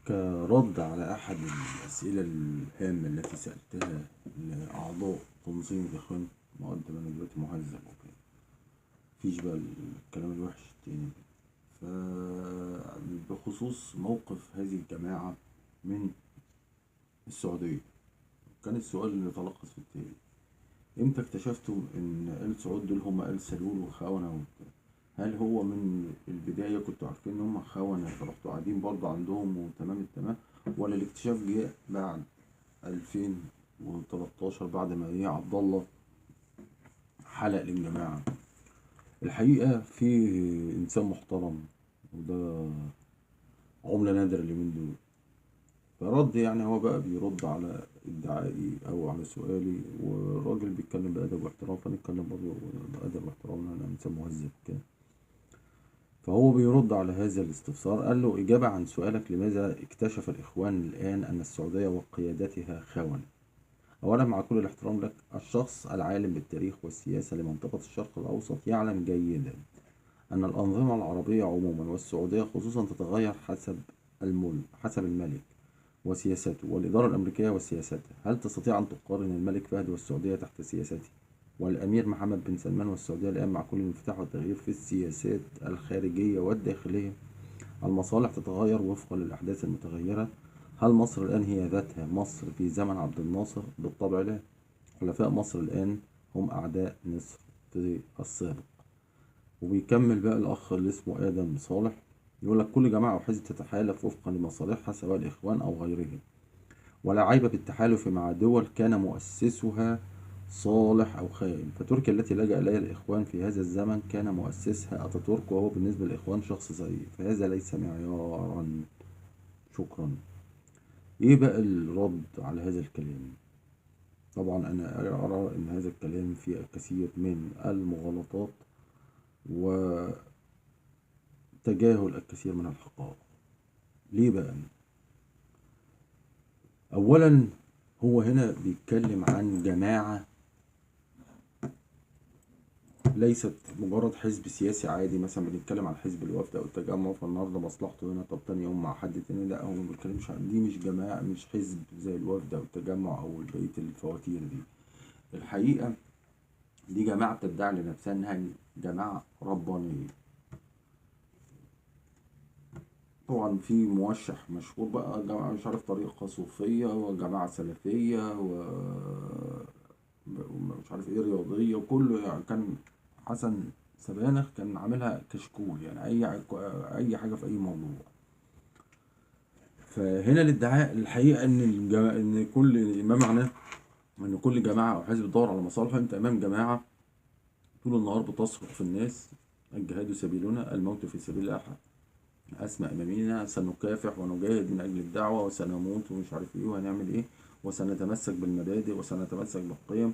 كرد على أحد الأسئلة الهامة التي سألتها لأعضاء تنظيم الإخوان، مقدم أنا دلوقتي مهذب وكده، مفيش بقى الكلام الوحش التاني. فبخصوص موقف هذه الجماعة من السعودية، كان السؤال اللي تلخص في التالي: امتى اكتشفتم ان آل سعود دول هم آل سلول وخونة وبتاع؟ هل هو من البداية كنتوا عارفين ان هم خونة فرحتوا قاعدين برضه عندهم وتمام التمام، ولا الاكتشاف جه بعد 2013 بعد ما ايه عبد الله حلق للجماعة؟ الحقيقة في انسان محترم، وده عملة نادرة اليومين دول، فرد يعني هو بقى بيرد على ادعائي او على سؤالي، والراجل بيتكلم بأدب واحترام، فنتكلم برضه بأدب واحترام، انا انسان مهذب كده. فهو بيرد على هذا الاستفسار، قال له: إجابة عن سؤالك لماذا اكتشف الإخوان الآن أن السعودية وقيادتها خونة؟ أولا، مع كل الاحترام لك، الشخص العالم بالتاريخ والسياسة لمنطقة الشرق الأوسط يعلم جيدا أن الأنظمة العربية عموما والسعودية خصوصا تتغير حسب الملك وسياسته والإدارة الأمريكية وسياستها. هل تستطيع أن تقارن الملك فهد والسعودية تحت سياسته، والأمير محمد بن سلمان والسعودية الآن مع كل الانفتاح والتغيير في السياسات الخارجية والداخلية؟ المصالح تتغير وفقا للأحداث المتغيرة. هل مصر الآن هي ذاتها مصر في زمن عبد الناصر؟ بالطبع لا. حلفاء مصر الآن هم أعداء مصر في السابق. وبيكمل بقى الأخ اللي اسمه آدم صالح، يقول لك: كل جماعة أو حزب تتحالف وفقا لمصالحها سواء الإخوان أو غيرهم، ولا عيب بالتحالف مع دول كان مؤسسها صالح أو خائن. فتركيا التي لجأ إليها الإخوان في هذا الزمن كان مؤسسها أتاتورك، وهو بالنسبة للإخوان شخص سيء، فهذا ليس معيارا. شكرا. إيه بقى الرد على هذا الكلام؟ طبعا أنا أرى أن هذا الكلام فيه الكثير من المغالطات وتجاهل الكثير من الحقائق. ليه بقى؟ أولا، هو هنا بيتكلم عن جماعة ليست مجرد حزب سياسي عادي. مثلا بنتكلم عن حزب الوفد او التجمع، فالنهارده مصلحته هنا، طب تاني يوم مع حد تاني. لا، هو ما بيتكلمش عن دي، مش جماعة، مش حزب زي الوفد او التجمع او بقية الفواتير دي. الحقيقة دي جماعة بتدعي لنفسها انها جماعة ربانية. طبعا في موشح مشهور بقى، جماعة مش عارف طريقة صوفية وجماعة سلفية ومش عارف ايه رياضية، وكله يعني كان حسن سبانخ كان عاملها كشكول، يعني اي حاجة في اي موضوع. فهنا الادعاء الحقيقة ان ان كل ما معناه ان كل جماعة او حزب بتدور على مصالحه. انت امام جماعة طول النهار بتصرخ في الناس: الجهاد سبيلنا، الموت في سبيل الله أسمى أمامنا، سنكافح ونجاهد من أجل الدعوة، وسنموت ومش عارف إيه وهنعمل إيه، وسنتمسك بالمبادئ وسنتمسك بالقيم.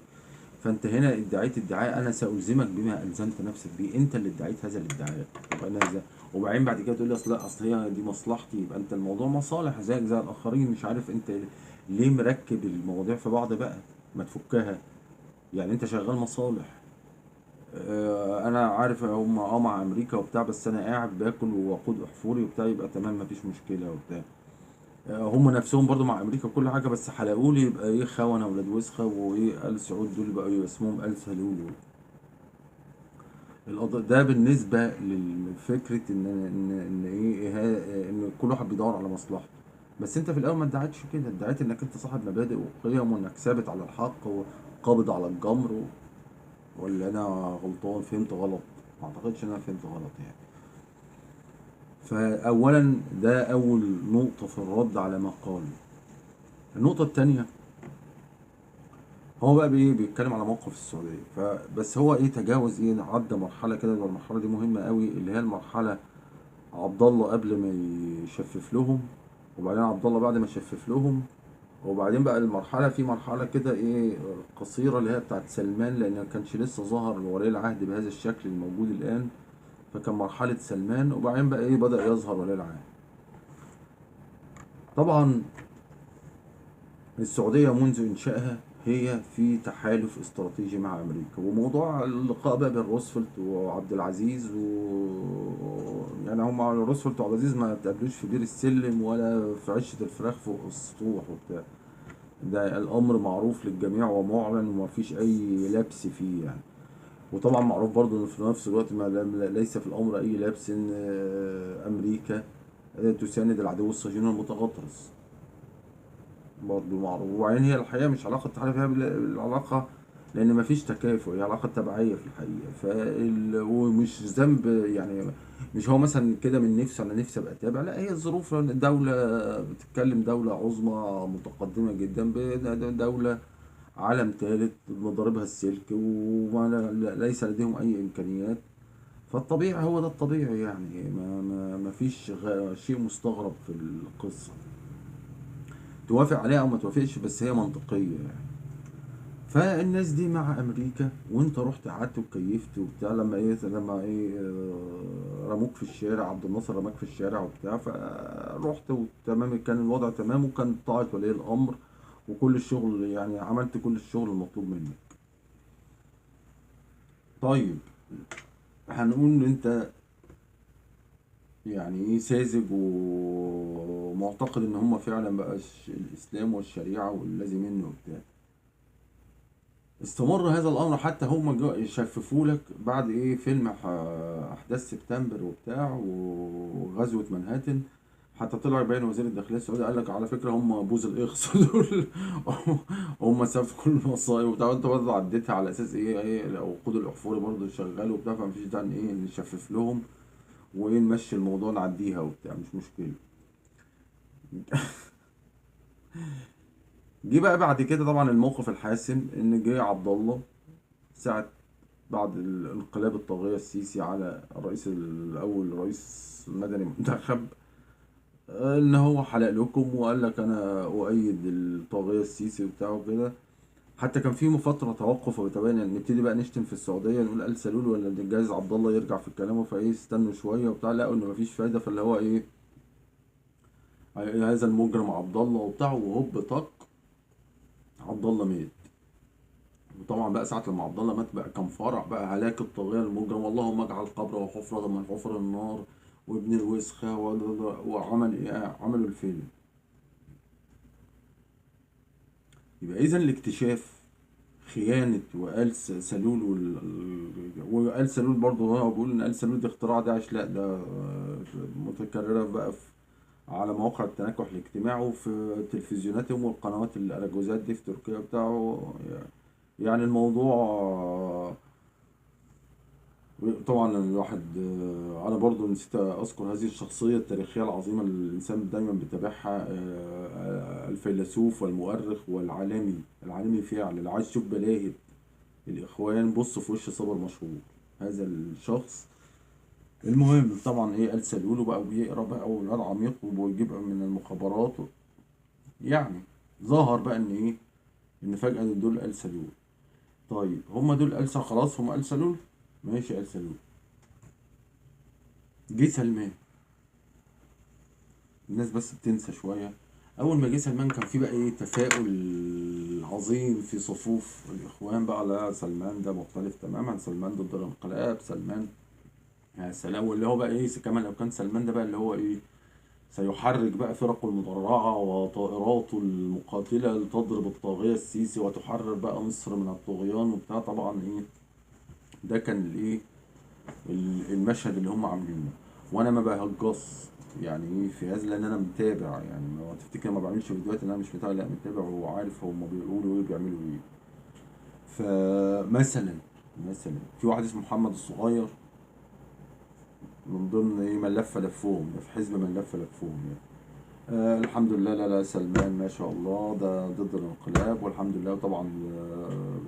فأنت هنا ادعيت ادعاء أنا سألزمك بما ألزمت نفسك بيه، أنت اللي ادعيت هذا الادعاء. طب أنا إزاي؟ وبعدين بعد كده تقول لي أصل لا، أصل هي دي مصلحتي. يبقى أنت الموضوع مصالح زيك زي الآخرين. مش عارف أنت ليه مركب المواضيع في بعض بقى، ما تفكها. يعني أنت شغال مصالح. انا عارف هم مع امريكا وبتاع، بس انا قاعد باكل واقود احفوري وبتاع، يبقى تمام مفيش مشكله وبتاع. هم نفسهم برضو مع امريكا وكل حاجه، بس حلقولي يبقى ايه خونه ولاد وسخه، وايه ال سعود دول بقى يبقى اسمهم ال سلول. ده بالنسبه لفكره ان ان ان ايه ان كل واحد بيدور على مصلحته. بس انت في الاول ما ادعيتش كده، ادعيت انك انت صاحب مبادئ وقيم، وانك ثابت على الحق وقابض على الجمر. ولا انا غلطان؟ فهمت غلط؟ ما اعتقدش ان انا فهمت غلط يعني. فاولا ده اول نقطة في الرد على ما قال. النقطة التانية، هو بقى بيتكلم على موقف السعودية، فبس هو ايه تجاوز ايه، عدى مرحلة كده، والمرحلة دي مهمة قوي، اللي هي المرحلة عبد الله قبل ما يشفف لهم، وبعدين عبد الله بعد ما شفف لهم، وبعدين بقى المرحلة في مرحلة كده ايه قصيرة اللي هي بتاعت سلمان، لأن ما كانش لسه ظهر ولي العهد بهذا الشكل الموجود الآن، فكان مرحلة سلمان، وبعدين بقى ايه بدأ يظهر ولي العهد. طبعا السعودية منذ إنشائها هي في تحالف استراتيجي مع امريكا. وموضوع اللقاء بقى بين روزفلت وعبد العزيز يعني هما روزفلت وعبد العزيز ما تقابلوش في بير السلم ولا في عشه الفراخ فوق السطوح وبتاع، ده الامر معروف للجميع ومعلن وما فيش اي لبس فيه يعني. وطبعا معروف برضو ان في نفس الوقت ما ليس في الامر اي لبس ان امريكا تساند العدو الصهيوني المتغطرس، برضو معروف. وبعدين هي الحقيقة مش علاقة تحالف، هي بالعلاقة لان ما فيش تكافؤ، هي علاقة تبعية في الحقيقة. ومش ذنب يعني، مش هو مثلا كده من نفسه انا نفسي ابقى تابع، لا هي الظروف. دولة بتتكلم، دولة عظمى متقدمة جدا، دولة عالم ثالث مضاربها السلك وما ليس لديهم اي امكانيات، فالطبيعي هو ده الطبيعي يعني، ما فيش شيء مستغرب في القصة، توافق عليها او ما توافقش، بس هي منطقية يعني. فالناس دي مع امريكا، وانت رحت قعدت وكيفت وبتاع، لما ايه رموك في الشارع، عبد الناصر رماك في الشارع وبتاع، فروحت وتمام، كان الوضع تمام، وكان طاعة ولي الامر وكل الشغل يعني، عملت كل الشغل المطلوب منك. طيب هنقول ان انت يعني ايه ساذج ومعتقد ان هم فعلا بقى الاسلام والشريعة والذي منه وبتاع. استمر هذا الامر حتى هم شففوا لك بعد ايه فيلم احداث سبتمبر وبتاع وغزوة منهاتن، حتى طلع بيان وزير الداخلية السعودي قال لك على فكرة هم بوز الاخص دول، هم سفكوا المصايب وبتاع، وانت برضه عديتها على اساس ايه، ايه الوقود الاحفوري برضه شغال وبتاع، فمفيش داعي ان ايه نشفف لهم وايه نمشي الموضوع نعديها وبتاع، مش مشكلة. جه بقى بعد كده طبعا الموقف الحاسم، ان جه عبد الله ساعة بعد الانقلاب الطاغية السيسي على الرئيس الاول، رئيس مدني منتخب، ان هو حلق لكم وقال لك انا اؤيد الطاغية السيسي وبتاع وكده. حتى كان في فترة توقف وتباين، يعني نبتدي بقى نشتم في السعودية، نقول آل سلول ولا جايز عبد الله يرجع في كلامه، فايه استنوا شوية وبتاع، لقوا ان مفيش فايدة، فاللي هو ايه هذا المجرم عبد الله وبتاع، وهوب طق عبد الله مات. وطبعا بقى ساعة لما عبد الله مات بقى كان فرح بقى، هلاك الطاغية المجرم، اللهم اجعل قبره حفرة من حفر النار وابن الوسخة، وعمل ايه، عملوا الفيلم. يبقى اذا الاكتشاف خيانة وآل سلول وآل سلول برضه، هو بيقول ان آل سلول دي اختراع داعش، لا ده متكررة بقى في على مواقع التناكح الاجتماعي وفي تلفزيوناتهم والقنوات الاراجوزات دي في تركيا بتاعه. يعني الموضوع طبعا الواحد، انا برضو نسيت اذكر هذه الشخصية التاريخية العظيمة اللي الانسان دايما بيتابعها، الفيلسوف والمؤرخ والعالمي، العالمي فعلا، اللي عايز يشوف بلاهة الاخوان بص في وش صابر مشهور هذا الشخص. المهم طبعا ايه آل سلول وبقى بيقرا بقى والواد عميق وبيجيب من المخابرات يعني ظهر بقى ان ايه، ان فجأة دول آل سلول. طيب هما دول آل سلول، خلاص هما آل سلول، ماشي آل سلول. جه سلمان، الناس بس بتنسى شوية، أول ما جه سلمان كان في بقى ايه تفاؤل عظيم في صفوف الإخوان بقى، لا سلمان ده مختلف تماما، سلمان ضد الانقلاب، سلمان يا سلام، واللي هو بقى ايه كمان لو كان سلمان ده بقى اللي هو ايه سيحرك بقى فرقه المدرعة وطائراته المقاتلة لتضرب الطاغية السيسي وتحرر بقى مصر من الطغيان وبتاع. طبعا ايه ده كان الايه المشهد اللي هم عاملينه. وانا ما بهجص يعني ايه في هذا، لان انا متابع يعني، ما تفتكر ما بعملش فيديوهات ان انا مش متابع، لا متابع وعارف هم بيقولوا ايه بيعملوا ايه. فمثلا في واحد اسمه محمد الصغير من ضمن ايه من لف لفهم، ده في حزب من لف لفهم يعني. الحمد لله، لا لا سلمان ما شاء الله ده ضد الانقلاب والحمد لله، طبعا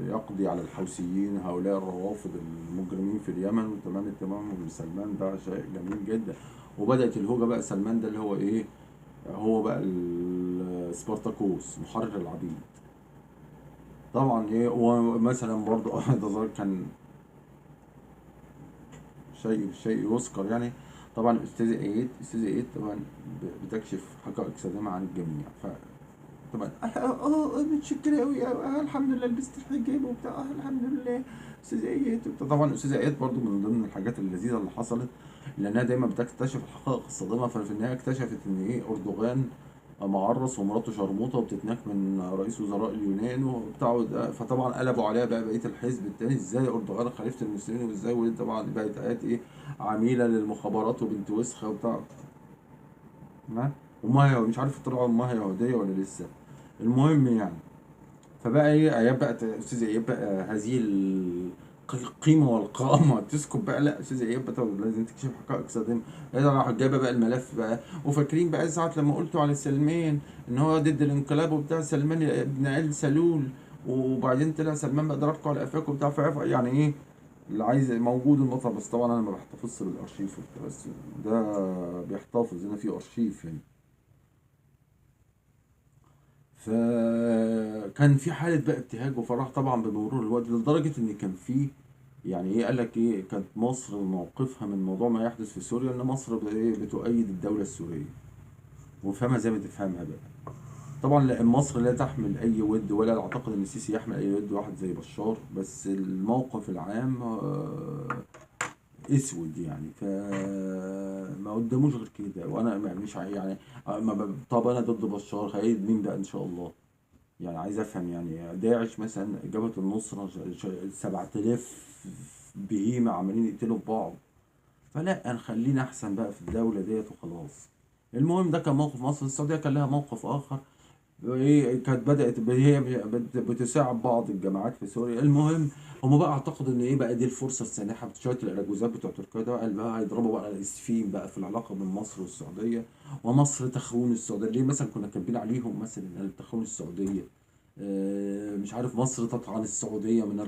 يقضي على الحوثيين هؤلاء الروافض المجرمين في اليمن وتمام التمام، وسلمان ده شيء جميل جدا. وبدأت الهوجة بقى، سلمان ده اللي هو ايه، هو بقى السبارتاكوس محرر العبيد طبعا ايه. ومثلا برضو ده كان شيء يذكر يعني. طبعا استاذ ايد، استاذ ايد طبعا بتكشف حقائق صادمة عن الجميع، طبعا متشكره قوي، الحمد لله لبست الحجاب وبتاع، الحمد لله استاذ ايات. طبعا استاذ ايات برضو من ضمن الحاجات اللذيذة اللي حصلت، لانها دايما بتكتشف الحقائق الصادمه. ففي النهاية اكتشفت ان ايه، اردوغان معرس ومراته شرموطه وبتتناك من رئيس وزراء اليونان وبتاع. فطبعا قلبوا عليها بقى بقية الحزب التاني، ازاي اردوغان خليفة المسلمين وازاي، طبعا بقت ايات ايه، عميله للمخابرات وبنت وسخة وبتاع، امها مش عارف طلعوا امها يهودية ولا لسه. المهم يعني فبقى ايه، اياب بقى استاذ اياب بقى هذه القيمة والقامه تسكت بقى، لا استاذ اياب بقى طب لازم تكشف حقائق صادمه. راح جايبه بقى الملف بقى، وفاكرين بقى ساعة لما قلتوا على سلمان ان هو ضد الانقلاب وبتاع، سلمان ابن ال سلول، وبعدين طلع سلمان بقى ضربكم على قفاكم وبتاع. يعني ايه اللي عايز موجود المطلع، بس طبعا انا ما بحتفظش بالارشيف وبتاع، بس ده بيحتفظ هنا في ارشيف هنا. فكان في حالة بقى ابتهاج وفرح طبعا بمرور الوقت، لدرجة ان كان في يعني ايه، قال لك ايه، كانت مصر موقفها من موضوع ما يحدث في سوريا ان مصر بتؤيد الدولة السورية، وفهمها زي ما تفهمها بقى. طبعا لان مصر لا تحمل اي ود، ولا اعتقد ان السيسي يحمل اي ود واحد زي بشار، بس الموقف العام اسود يعني، فما قداموش غير كده. وانا مش يعني طب انا ضد بشار، هيد مين بقى ان شاء الله؟ يعني عايز افهم، يعني داعش مثلا جبهة النصرة 7000 بهيمة عمالين يقتلوا في بعض، فلا نخلينا احسن بقى في الدولة ديت وخلاص. المهم ده كان موقف مصر. السعودية كان لها موقف اخر، ايه، كانت بدأت هي بتساعد بعض الجماعات في سوريا. المهم هم بقى اعتقدوا ان ايه بقى، دي الفرصة السانحه بشوية الاراجوزات بتوع تركيا ده، قال بقى هيضربوا بقى الاسفين بقى في العلاقة بين مصر والسعودية، ومصر تخون السعودية. ليه مثلا كنا كاتبين عليهم مثلا تخون السعودية، مش عارف مصر تطعن السعودية من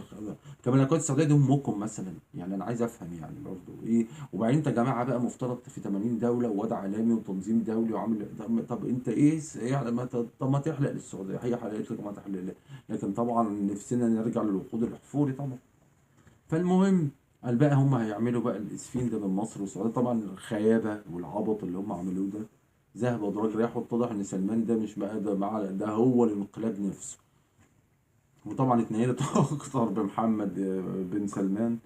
كمان لو كانت السعودية دي امكم مثلا، يعني انا عايز افهم يعني برضو ايه. وبعدين انت يا جماعة بقى مفترض في 80 دولة ووضع عالمي وتنظيم دولي وعامل، طب انت ايه يعني، ما طب ما تحلق للسعودية، هي حلقت لك ما تحلق، لكن طبعا نفسنا نرجع للوقود الاحفوري طبعا. فالمهم قال بقى هم هيعملوا بقى الاسفين ده بين مصر والسعودية. طبعا الخيابه والعبط اللي هم عملوه ده ذهب ادراج رياح، واتضح ان سلمان ده مش بقى ده مع ده هو الانقلاب نفسه. وطبعا اتنيلت اكتر بمحمد بن سلمان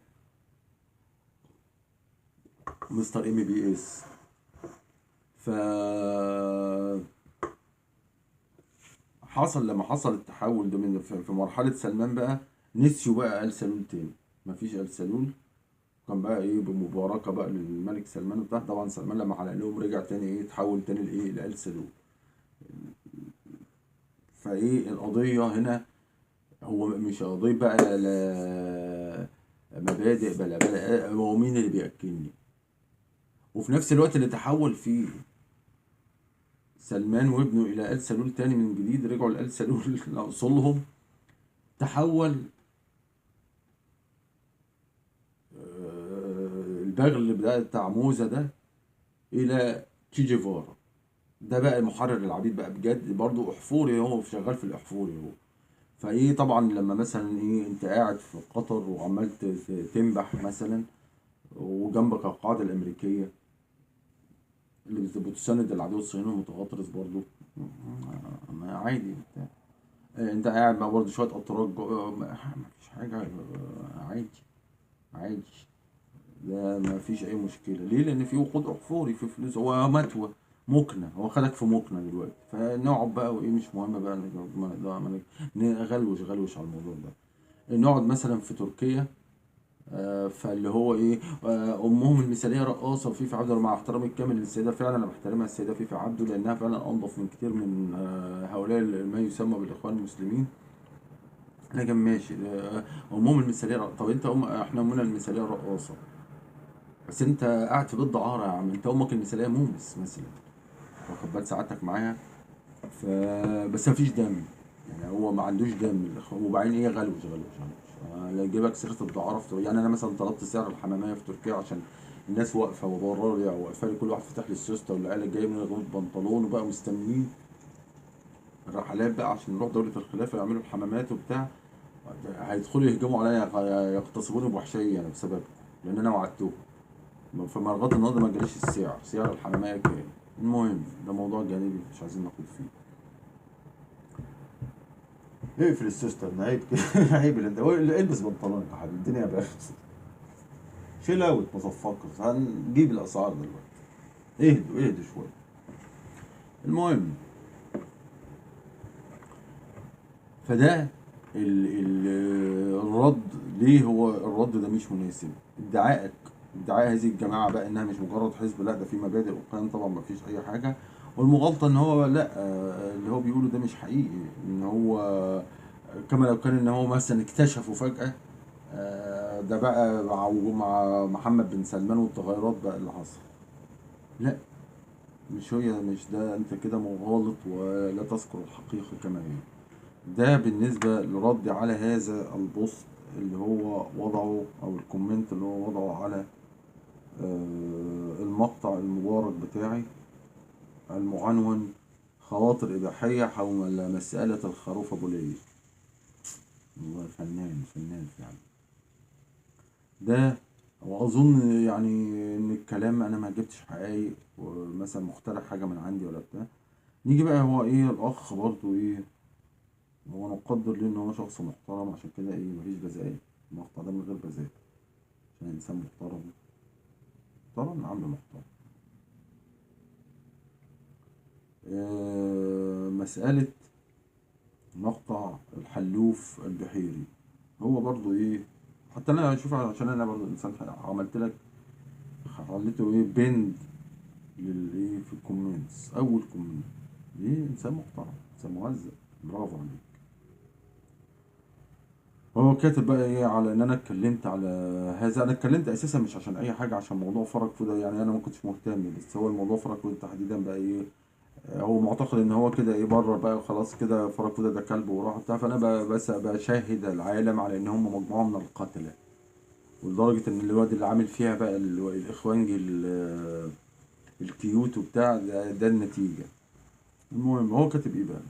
مستر MBS. ف حصل لما حصل التحول ده من في مرحلة سلمان بقى، نسيوا بقى آل سلول تاني، مفيش آل سلول. كان بقى ايه بمباركة بقى للملك سلمان وبتاع. طبعا سلمان لما حلق لهم رجع تاني ايه، تحول تاني لايه، لآل سلول. فايه القضية هنا، هو مش قضية بقى لا مبادئ بلا بلا، هو مين اللي بيأكلني. وفي نفس الوقت اللي تحول فيه سلمان وابنه إلى آل سلول تاني من جديد، رجعوا لآل سلول لأصولهم. تحول البغل بتاع موزة ده إلى تشي جيفارا. ده بقى محرر العبيد بقى بجد، برضه أحفوري، هو شغال في الأحفوري هو. فايه طبعا لما مثلا ايه انت قاعد في قطر وعمال تنبح مثلا، وجنبك القاعدة الامريكية اللي بتساند العدو الصهيوني المتغطرس برضو، ما عادي بتاع. انت قاعد مع برضو شوية اتراك ما فيش حاجة، عادي عادي، ده ما فيش اي مشكلة. ليه؟ لان في وقود احفوري، في فلوس، هو متوى مكنه، هو خدك في مكنه دلوقتي. فنقعد بقى وايه، مش مهم بقى نغلوش غلوش على الموضوع ده. نقعد مثلا في تركيا، فاللي هو ايه، امهم المثالية رقاصه وفيفي عبده، مع احترامي الكامل للسيدة، فعلا انا بحترمها السيدة فيفي عبده لانها فعلا انظف من كتير من هؤلاء ما يسمى بالاخوان المسلمين، لكن ماشي امهم المثالية. طب انت احنا امنا المثالية رقاصه، بس انت قاعد في بيت دعاره يا عم، انت امك المثالية مومس مثلا، واخد بال سعادتك معايا؟ بس مفيش دم، يعني هو ما عندوش دم. وبعدين ايه، غلوش غلوش غلوش. لا يجيبك سيره الدعاره في، يعني انا مثلا طلبت سعر الحماميه في تركيا عشان الناس واقفة وبرر واقفة لي، كل واحد فتح لي السوسته واللي قال جاي من غير بنطلون، وبقى مستنيين الرحلات بقى عشان نروح دولة الخلافة يعملوا الحمامات وبتاع. هيدخلوا يهجموا عليا يغتصبوني بوحشيه انا بسببكم، لان انا وعدتهم. فما لغاية النهارده ما جاليش السعر، سعر الحماميه كام. المهم ده موضوع جانبي مش عايزين ناخد فيه. اقفل السوستة، عيب كده، عيب اللي انت، البس بنطلونك يا حبيبي، الدنيا برد. chill out motherfuckers، هنجيب الاسعار دلوقتي، اهدوا اهدوا شوية. المهم فده الرد. ليه هو الرد ده مش مناسب؟ ادعائك، ادعاء هذه الجماعة بقى انها مش مجرد حزب، لا ده في مبادئ وقيم، طبعا ما فيش اي حاجة. والمغالطه ان هو لا، اللي هو بيقوله ده مش حقيقي، ان هو كما لو كان ان هو مثلا اكتشفوا فجاة ده بقى مع محمد بن سلمان والتغيرات بقى اللي حصل. لا مش هي، مش ده، انت كده مغالط ولا تذكر الحقيقة كما هي. ده بالنسبة لردي على هذا ال post اللي هو وضعه، او ال comment اللي هو وضعه على المقطع المبارك بتاعي المعنون خواطر إباحية حول مسألة الخروف أبو ليلى. والله فنان فنان فعلا ده. وأظن يعني إن الكلام أنا ما جبتش حقايق ومثلا مخترع حاجة من عندي ولا بتاع. نيجي بقى هو إيه الأخ برضو إيه، هو نقدر ليه إن هو شخص محترم، عشان كده إيه مفيش بذاءة، المقطع ده من غير بذاءة عشان إنسان محترم، محترم عامل محترم. مسألة مقطع الحلوف البحيري هو برضو ايه، حتى انا اشوف عشان انا برضو انسان عملت لك خليته ايه pinned للايه في ال comments، اول comment ايه، انسان محترم، انسان مهذب، برافو عليك. هو كاتب بقى ايه على ان انا اتكلمت على هذا. انا اتكلمت اساسا مش عشان اي حاجة، عشان موضوع فرج فوده، يعني انا ما كنتش مهتم، بس هو الموضوع فرج فوده تحديدا بقى ايه، هو معتقد ان هو كده ايه بره بقى وخلاص كده فرج فوده ده كلب وراح بتاع. فانا بس بشاهد العالم على ان هم مجموعة من القتلة، ولدرجه ان الواد اللي عامل فيها بقى الاخوانجي ال cute وبتاع ده النتيجة. المهم هو كاتب ايه بقى؟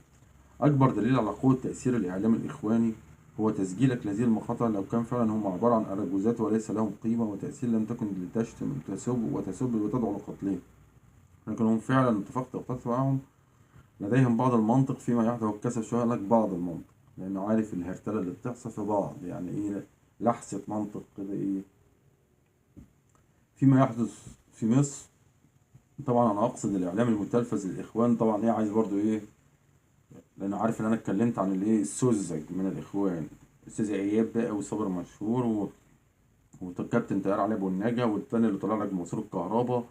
اكبر دليل على قوة تاثير الاعلام الاخواني هو تسجيلك لهذه المقاطع، لو كان فعلا هم عبارة عن اراجوزات وليس لهم قيمة وتاثير لم تكن لتشتم وتسب وتسب وتدعو لقتلهم، لكن هم فعلا اتفقت واختلفت معاهم، لديهم بعض المنطق فيما يحدث. والكسل شوية لك بعض المنطق، لانه عارف الهرتله اللي بتحصل في بعض، يعني ايه لحسة منطق كده ايه فيما يحدث في مصر. طبعا انا اقصد الاعلام المتلفز للاخوان، طبعا ايه عايز برضو ايه، لانه عارف ان انا اتكلمت عن الايه السذج من الاخوان، استاذ اياب بقى وصابر مشهور وكابتن طيار علي ابو النجا، والتاني اللي طلع لك بماسور الكهرباء،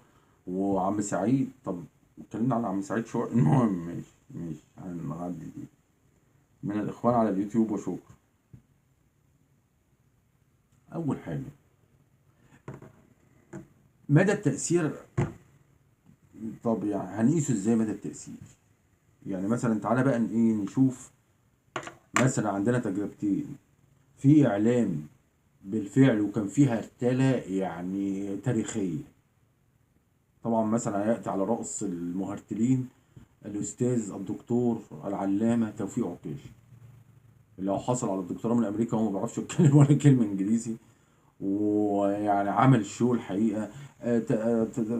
وعم سعيد. طب اتكلمنا عن عم سعيد شوية. المهم ماشي ماشي هنعدي دي من الاخوان على اليوتيوب وشكرا. اول حاجة مدى التأثير، طب يعني هنقيسه ازاي مدى التأثير؟ يعني مثلا تعالى بقى ايه نشوف، مثلا عندنا تجربتين في اعلام بالفعل وكان فيها هرتلة يعني تاريخية. طبعا مثلا هيأتي على رأس المهرتلين الأستاذ الدكتور العلامة توفيق عكاشة، اللي هو حصل على الدكتوراه من أمريكا وهو ما بيعرفش يتكلم ولا كلمة إنجليزي، ويعني عمل شو الحقيقة.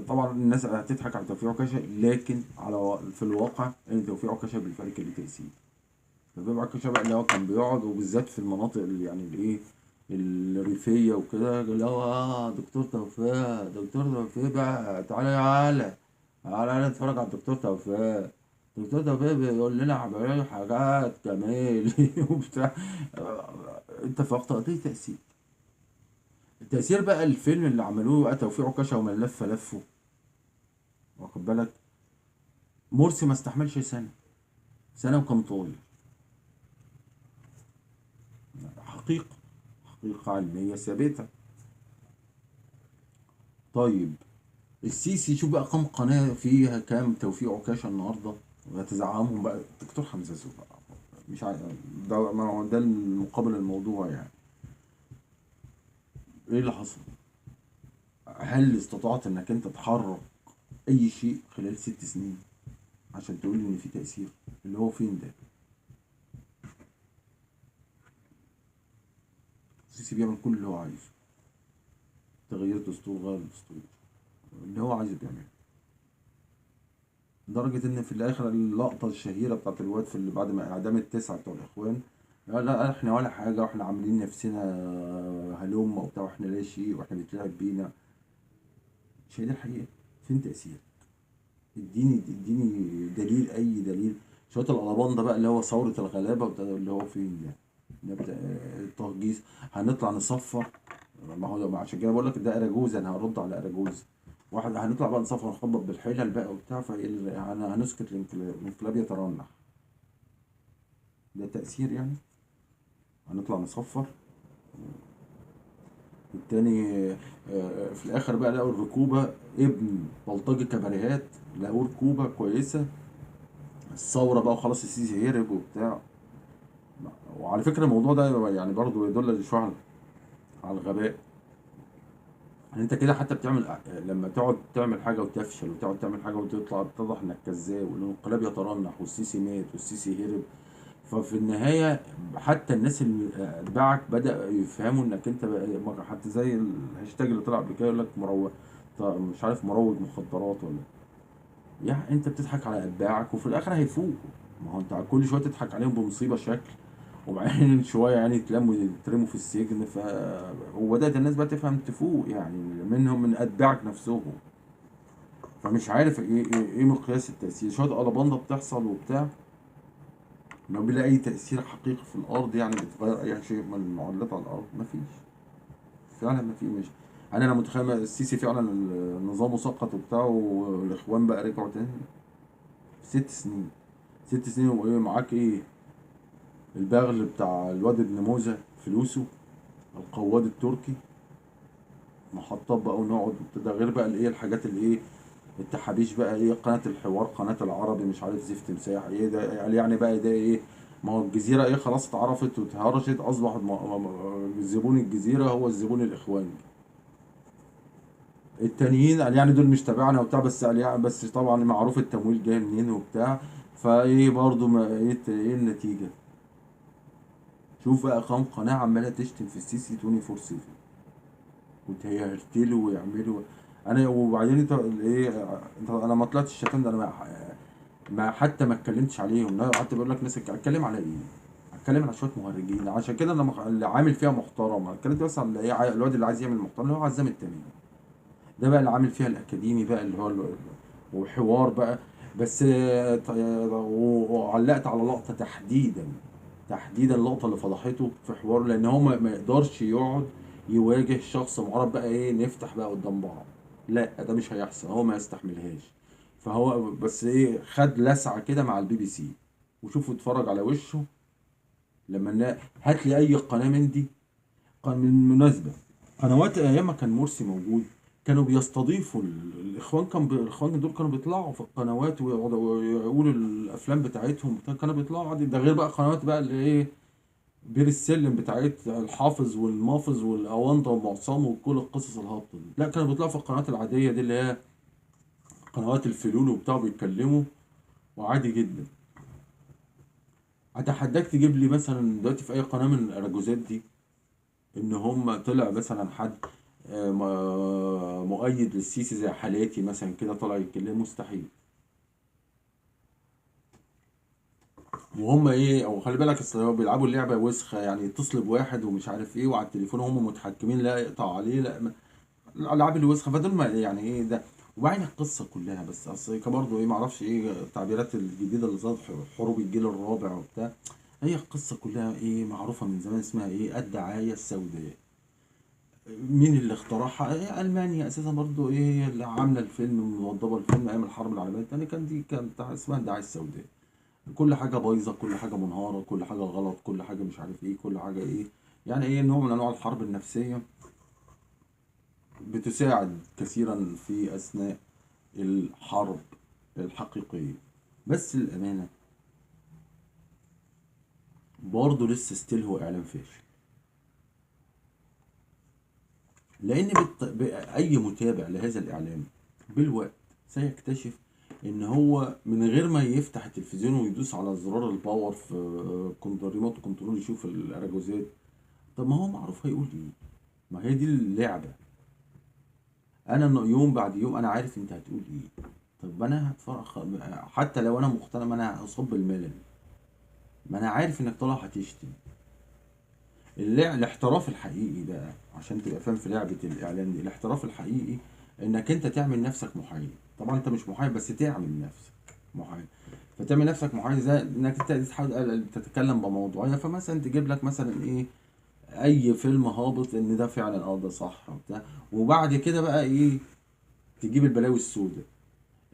طبعا الناس هتضحك على توفيق عكاشة، لكن على في الواقع إن توفيق عكاشة بالفعل كان ليه تأثير. توفيق عكاشة بقى اللي هو كان بيقعد، وبالذات في المناطق اللي يعني الإيه الريفية وكده، اللي هو دكتور توفيق، دكتور توفيق بقى تعالى تعالى تعالى نتفرج على الدكتور توفيق، دكتور توفيق بيقول لنا حاجات جميل وبتاع. انت فقط دي تأثير. التأثير بقى الفيلم اللي عملوه بقى توفيق عكاشة ومن لف لفه، واخد بالك؟ مرسي ما استحملش سنة، سنة وكان طاير. حقيقة، حقيقة علمية ثابتة. طيب السيسي شوف بقى كم قناة فيها كام توفيق عكاشة النهاردة، وهتزعمهم بقى دكتور حمزة زوبة بقى، مش عارف ده، ما هو ده المقابل الموضوع يعني. ايه اللي حصل؟ هل استطعت انك انت تحرك اي شيء خلال 6 سنين عشان تقول ان في تأثير؟ اللي هو فين ده؟ السيسي بيعمل كل اللي هو عايزه، تغيير دستور، غير دستور، اللي هو عايزه بيعمله، لدرجة ان في الاخر اللقطة الشهيرة بتاعت الواد في اللي بعد ما اعدام ال9 بتوع الاخوان، لا لا احنا ولا حاجة، واحنا عاملين نفسنا هلوم وبتاع، واحنا لا شيء، واحنا بيتلعب بينا. مش هي دي الحقيقة؟ فين تأثير؟ اديني دليل، اي دليل. شوية الألبان ده بقى اللي هو ثورة الغلابة وبتاع، اللي هو فين ده؟ نبدأ التهجيس، هنطلع نصفر. ما هو ده عشان كده بقول لك ده اراجوز، انا هرد على اراجوز واحد. هنطلع بقى نصفر ونخبط بالحلل بقى وبتاع، فهنسكت الانقلاب يترنح. ده تأثير يعني؟ هنطلع نصفر. التاني في الاخر بقى لقوا الركوبه ابن بلطجي كباريهات، لقوا ركوبه كويسة، الثورة بقى وخلاص السيسي هرب وبتاع. وعلى فكرة الموضوع ده يعني برضه يدل شوية على الغباء. يعني انت كده حتى بتعمل، لما تقعد تعمل حاجة وتفشل، وتقعد تعمل حاجة وتطلع تتضح انك كذاب، والانقلاب يترنح، والسيسي مات، والسيسي هرب، ففي النهاية حتى الناس اللي اتباعك بدأ يفهموا انك انت حتى زي الهاشتاج اللي طلع قبل كده يقول لك مروج، مش عارف مروج مخدرات ولا يعني، انت بتضحك على اتباعك وفي الاخر هيفوقوا. ما هو انت كل شوية تضحك عليهم بمصيبة شكل، وبعدين شوية يعني يتلموا يترموا في السجن. وبدأت الناس بقى تفهم تفوق يعني منهم، من اتباعك نفسهم. فمش عارف ايه مقياس التأثير. شوية قلبانده بتحصل وبتاع، ما بيلاقي اي تأثير حقيقي في الارض، يعني بتغير اي شيء من المعادلات على الارض؟ مفيش فعلا، مفيش. مش انا متخيل السيسي فعلا نظامه سقط وبتاع، والاخوان بقى رجعوا تاني. 6 سنين، 6 سنين وايه معاك؟ ايه البغل بتاع الواد ابن موزة، فلوسه القواد التركي، محطات بقى ونقعد. ده غير بقى الايه الحاجات اللي ايه التحابيش بقى، ايه قناة الحوار، قناة العربي، مش عارف زفت مساح ايه ده يعني بقى ده ايه. ما هو الجزيرة ايه خلاص اتعرفت واتهرشت، اصبح زبون الجزيرة هو الزبون الاخواني. التانيين قال يعني دول مش تبعنا وبتاع، بس قال يعني بس طبعا معروف التمويل جاي منين وبتاع. فايه برضو ما ايه ايه النتيجة؟ شوف بقى كام قناة عمالة تشتم في السيسي 24/7 وتهرتلوا ويعملوا. انا وبعدين انت ايه، انت انا ما طلعتش الشتام ده، انا ما حتى ما اتكلمتش عليهم. لا حتى بيقول لك ناس اتكلم على ايه؟ اتكلم على شوية مهرجين. عشان كده انا اللي عامل فيها محترم، اتكلمت بس على ايه الواد اللي عايز يعمل محترم اللي هو عزام التميمي ده بقى، اللي عامل فيها الاكاديمي بقى اللي هو وحوار بقى بس. وعلقت على لقطة تحديدا اللقطة اللي فضحته في حوار، لان هو ما يقدرش يقعد يواجه شخص معرض بقى ايه نفتح بقى قدام بعض، لا ده مش هيحصل، هو ما يستحملهاش. فهو بس ايه خد لسعه كده مع البي بي سي، وشوفوا اتفرج على وشه لما هات لي اي قناة من دي. من مناسبة قنوات ايام ما كان مرسي موجود كانوا بيستضيفوا الاخوان، كان الاخوان دول كانوا بيطلعوا في القنوات ويقعدوا ويقولوا الافلام بتاعتهم، كانوا بيطلعوا عادي. ده غير بقى قنوات بقى اللي ايه بير السلم بتاعت الحافظ والمافظ والاونطه ومعصم وكل القصص الهابطه دي، لا كانوا بيطلعوا في القنوات العادية دي اللي هي قنوات الفلول وبتاع، بيتكلموا وعادي جدا. اتحداك تجيب لي مثلا دلوقتي في اي قناة من الاراجوزات دي ان هم طلع مثلا حد مؤيد للسيسي زي حالاتي مثلا كده طلع يتكلم، مستحيل. وهم ايه، او خلي بالك اصل هو بيلعبوا اللعبة وسخة يعني، يتصل بواحد ومش عارف ايه وعلى التليفون هم متحكمين، لا يقطع عليه، لا الالعاب الوسخة. فدول ما يعني ايه ده. وبعدين القصة كلها بس اصل برضه ايه معرفش ايه التعبيرات الجديدة اللي ظهرت حروب الجيل الرابع وبتاع، هي القصة كلها ايه معروفة من زمان، اسمها ايه الدعاية السوداء. مين اللي اخترعها؟ إيه المانيا اساسا برضو ايه هي اللي عامله الفيلم وموضبه الفيلم ايام الحرب العالمية الثانية، كان دي كانت اسمها الدعاية السوداء. كل حاجة بايظة، كل حاجة منهاره، كل حاجة غلط، كل حاجة مش عارف ايه، كل حاجة ايه يعني ايه نوع من انواع الحرب النفسية بتساعد كثيرا في اثناء الحرب الحقيقية. بس للامانة برضه لسه ستيل هو اعلام فاشل، لان اي متابع لهذا الاعلام بالوقت سيكتشف ان هو من غير ما يفتح التلفزيون ويدوس على زرار ال power في remote control يشوف الاراجوزات، طب ما هو معروف هيقول ايه. ما هي دي اللعبة، انا يوم بعد يوم انا عارف انت هتقول ايه، طب انا هتفرق حتى لو انا مقتنع، ما انا هصب الملل، ما انا عارف انك طالع هتشتم. الاحتراف الحقيقي بقى، عشان تبقى فاهم في لعبة الاعلام دي، الاحتراف الحقيقي انك انت تعمل نفسك محايد. طبعا انت مش محايد، بس تعمل نفسك محايد. فتعمل نفسك محايد زي انك انت تحاول تتكلم بموضوعية. فمثلا تجيب لك مثلا ايه، اي فيلم هابط ان ده فعلا ده صح وبتاع، وبعد كده بقى ايه تجيب البلاوي السوداء.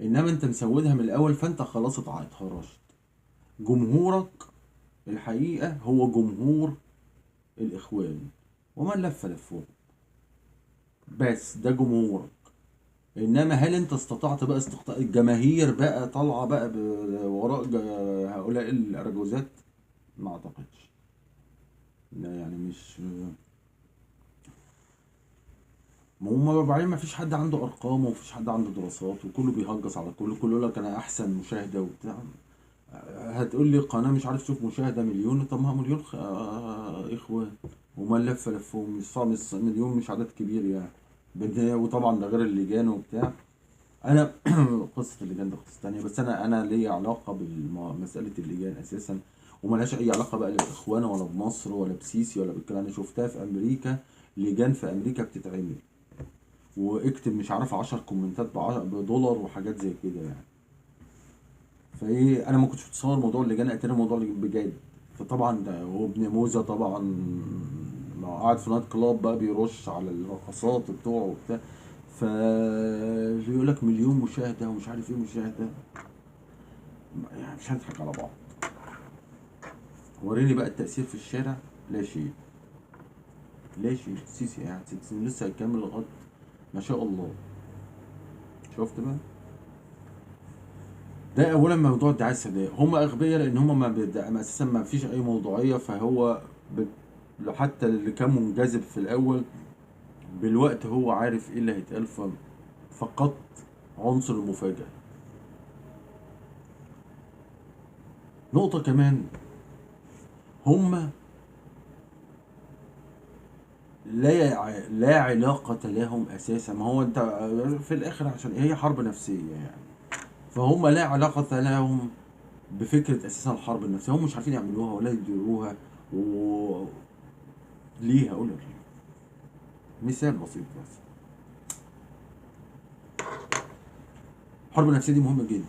انما انت مسودها من الاول، فانت خلاص اتهرشت. جمهورك الحقيقة هو جمهور الاخوان ومن لف لفهم، بس ده جمهورك. انما هل انت استطعت بقى استقطاع الجماهير بقى طالعه بقى وراء هؤلاء الاراجوزات؟ ما اعتقدش. لا يعني مش ما هم بعدين ما فيش حد عنده ارقام وما فيش حد عنده دراسات، وكله بيهجص على كله، كله يقول لك انا احسن مشاهده وبتاع. هتقول لي قناة مش عارف تشوف مشاهده مليون، طب ما مليون اخوان وما لف لفهم، مش صعب، مليون مش عدد كبير يعني. وطبعا ده غير اللجان وبتاع. انا قصة اللجان ده قصة تانية، بس انا ليا علاقة بمسالة اللجان اساسا، وملهاش اي علاقة بقى لا بالاخوان ولا بمصر ولا بسيسي ولا بالكلام. انا شفتها في امريكا، لجان في امريكا بتتعمل واكتب مش عارف 10 كومنتات بدولار وحاجات زي كده يعني. فايه، انا ما كنتش متصور موضوع اللجان، اتاري موضوع اللجان بجد. فطبعا ده هو ابن موزة طبعا ما قاعد في night club بقى بيرش على الرقصات بتوعه وبتاع، ف بيقول لك مليون مشاهده ومش عارف ايه مشاهده، يعني مش هنضحك على بعض. وريني بقى التأثير في الشارع، لا شيء، لا شيء. السيسي قاعد 6 سنين لسه هيكمل لغاية ما شاء الله. شفت بقى؟ ده اولا موضوع الدعاية السوداء. هم اغبياء لان هم ما اساسا ما فيش اي موضوعية، فهو حتى اللي كان منجذب في الاول بالوقت هو عارف ايه اللي هيتقال، فقط عنصر المفاجاة. نقطة كمان، هم لا علاقة لهم اساسا. ما هو انت في الاخر عشان هي حرب نفسية يعني، فهم لا علاقة لهم بفكرة اساسا الحرب النفسية، هم مش عارفين يعملوها ولا يديروها. و ليه؟ هقول لك ليه. مثال بسيط بس، الحرب النفسية دي مهمة جدا.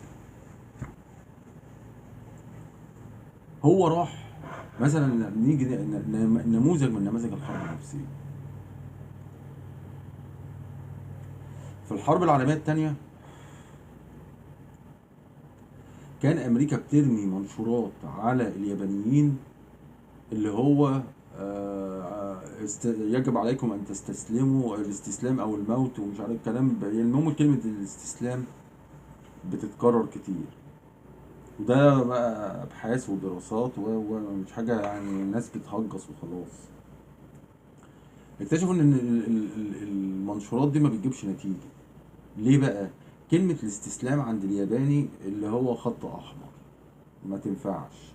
هو راح مثلا، نيجي نموذج من نماذج الحرب النفسية في الحرب العالمية الثانية، كان أمريكا بترمي منشورات على اليابانيين اللي هو يجب عليكم أن تستسلموا، الاستسلام أو الموت ومش عارف الكلام. المهم كلمة الاستسلام بتتكرر كتير، وده بقى أبحاث ودراسات ومش حاجة يعني الناس بتهجص وخلاص. اكتشفوا إن المنشورات دي ما بتجيبش نتيجة. ليه بقى؟ كلمة الاستسلام عند الياباني اللي هو خط أحمر، ما تنفعش.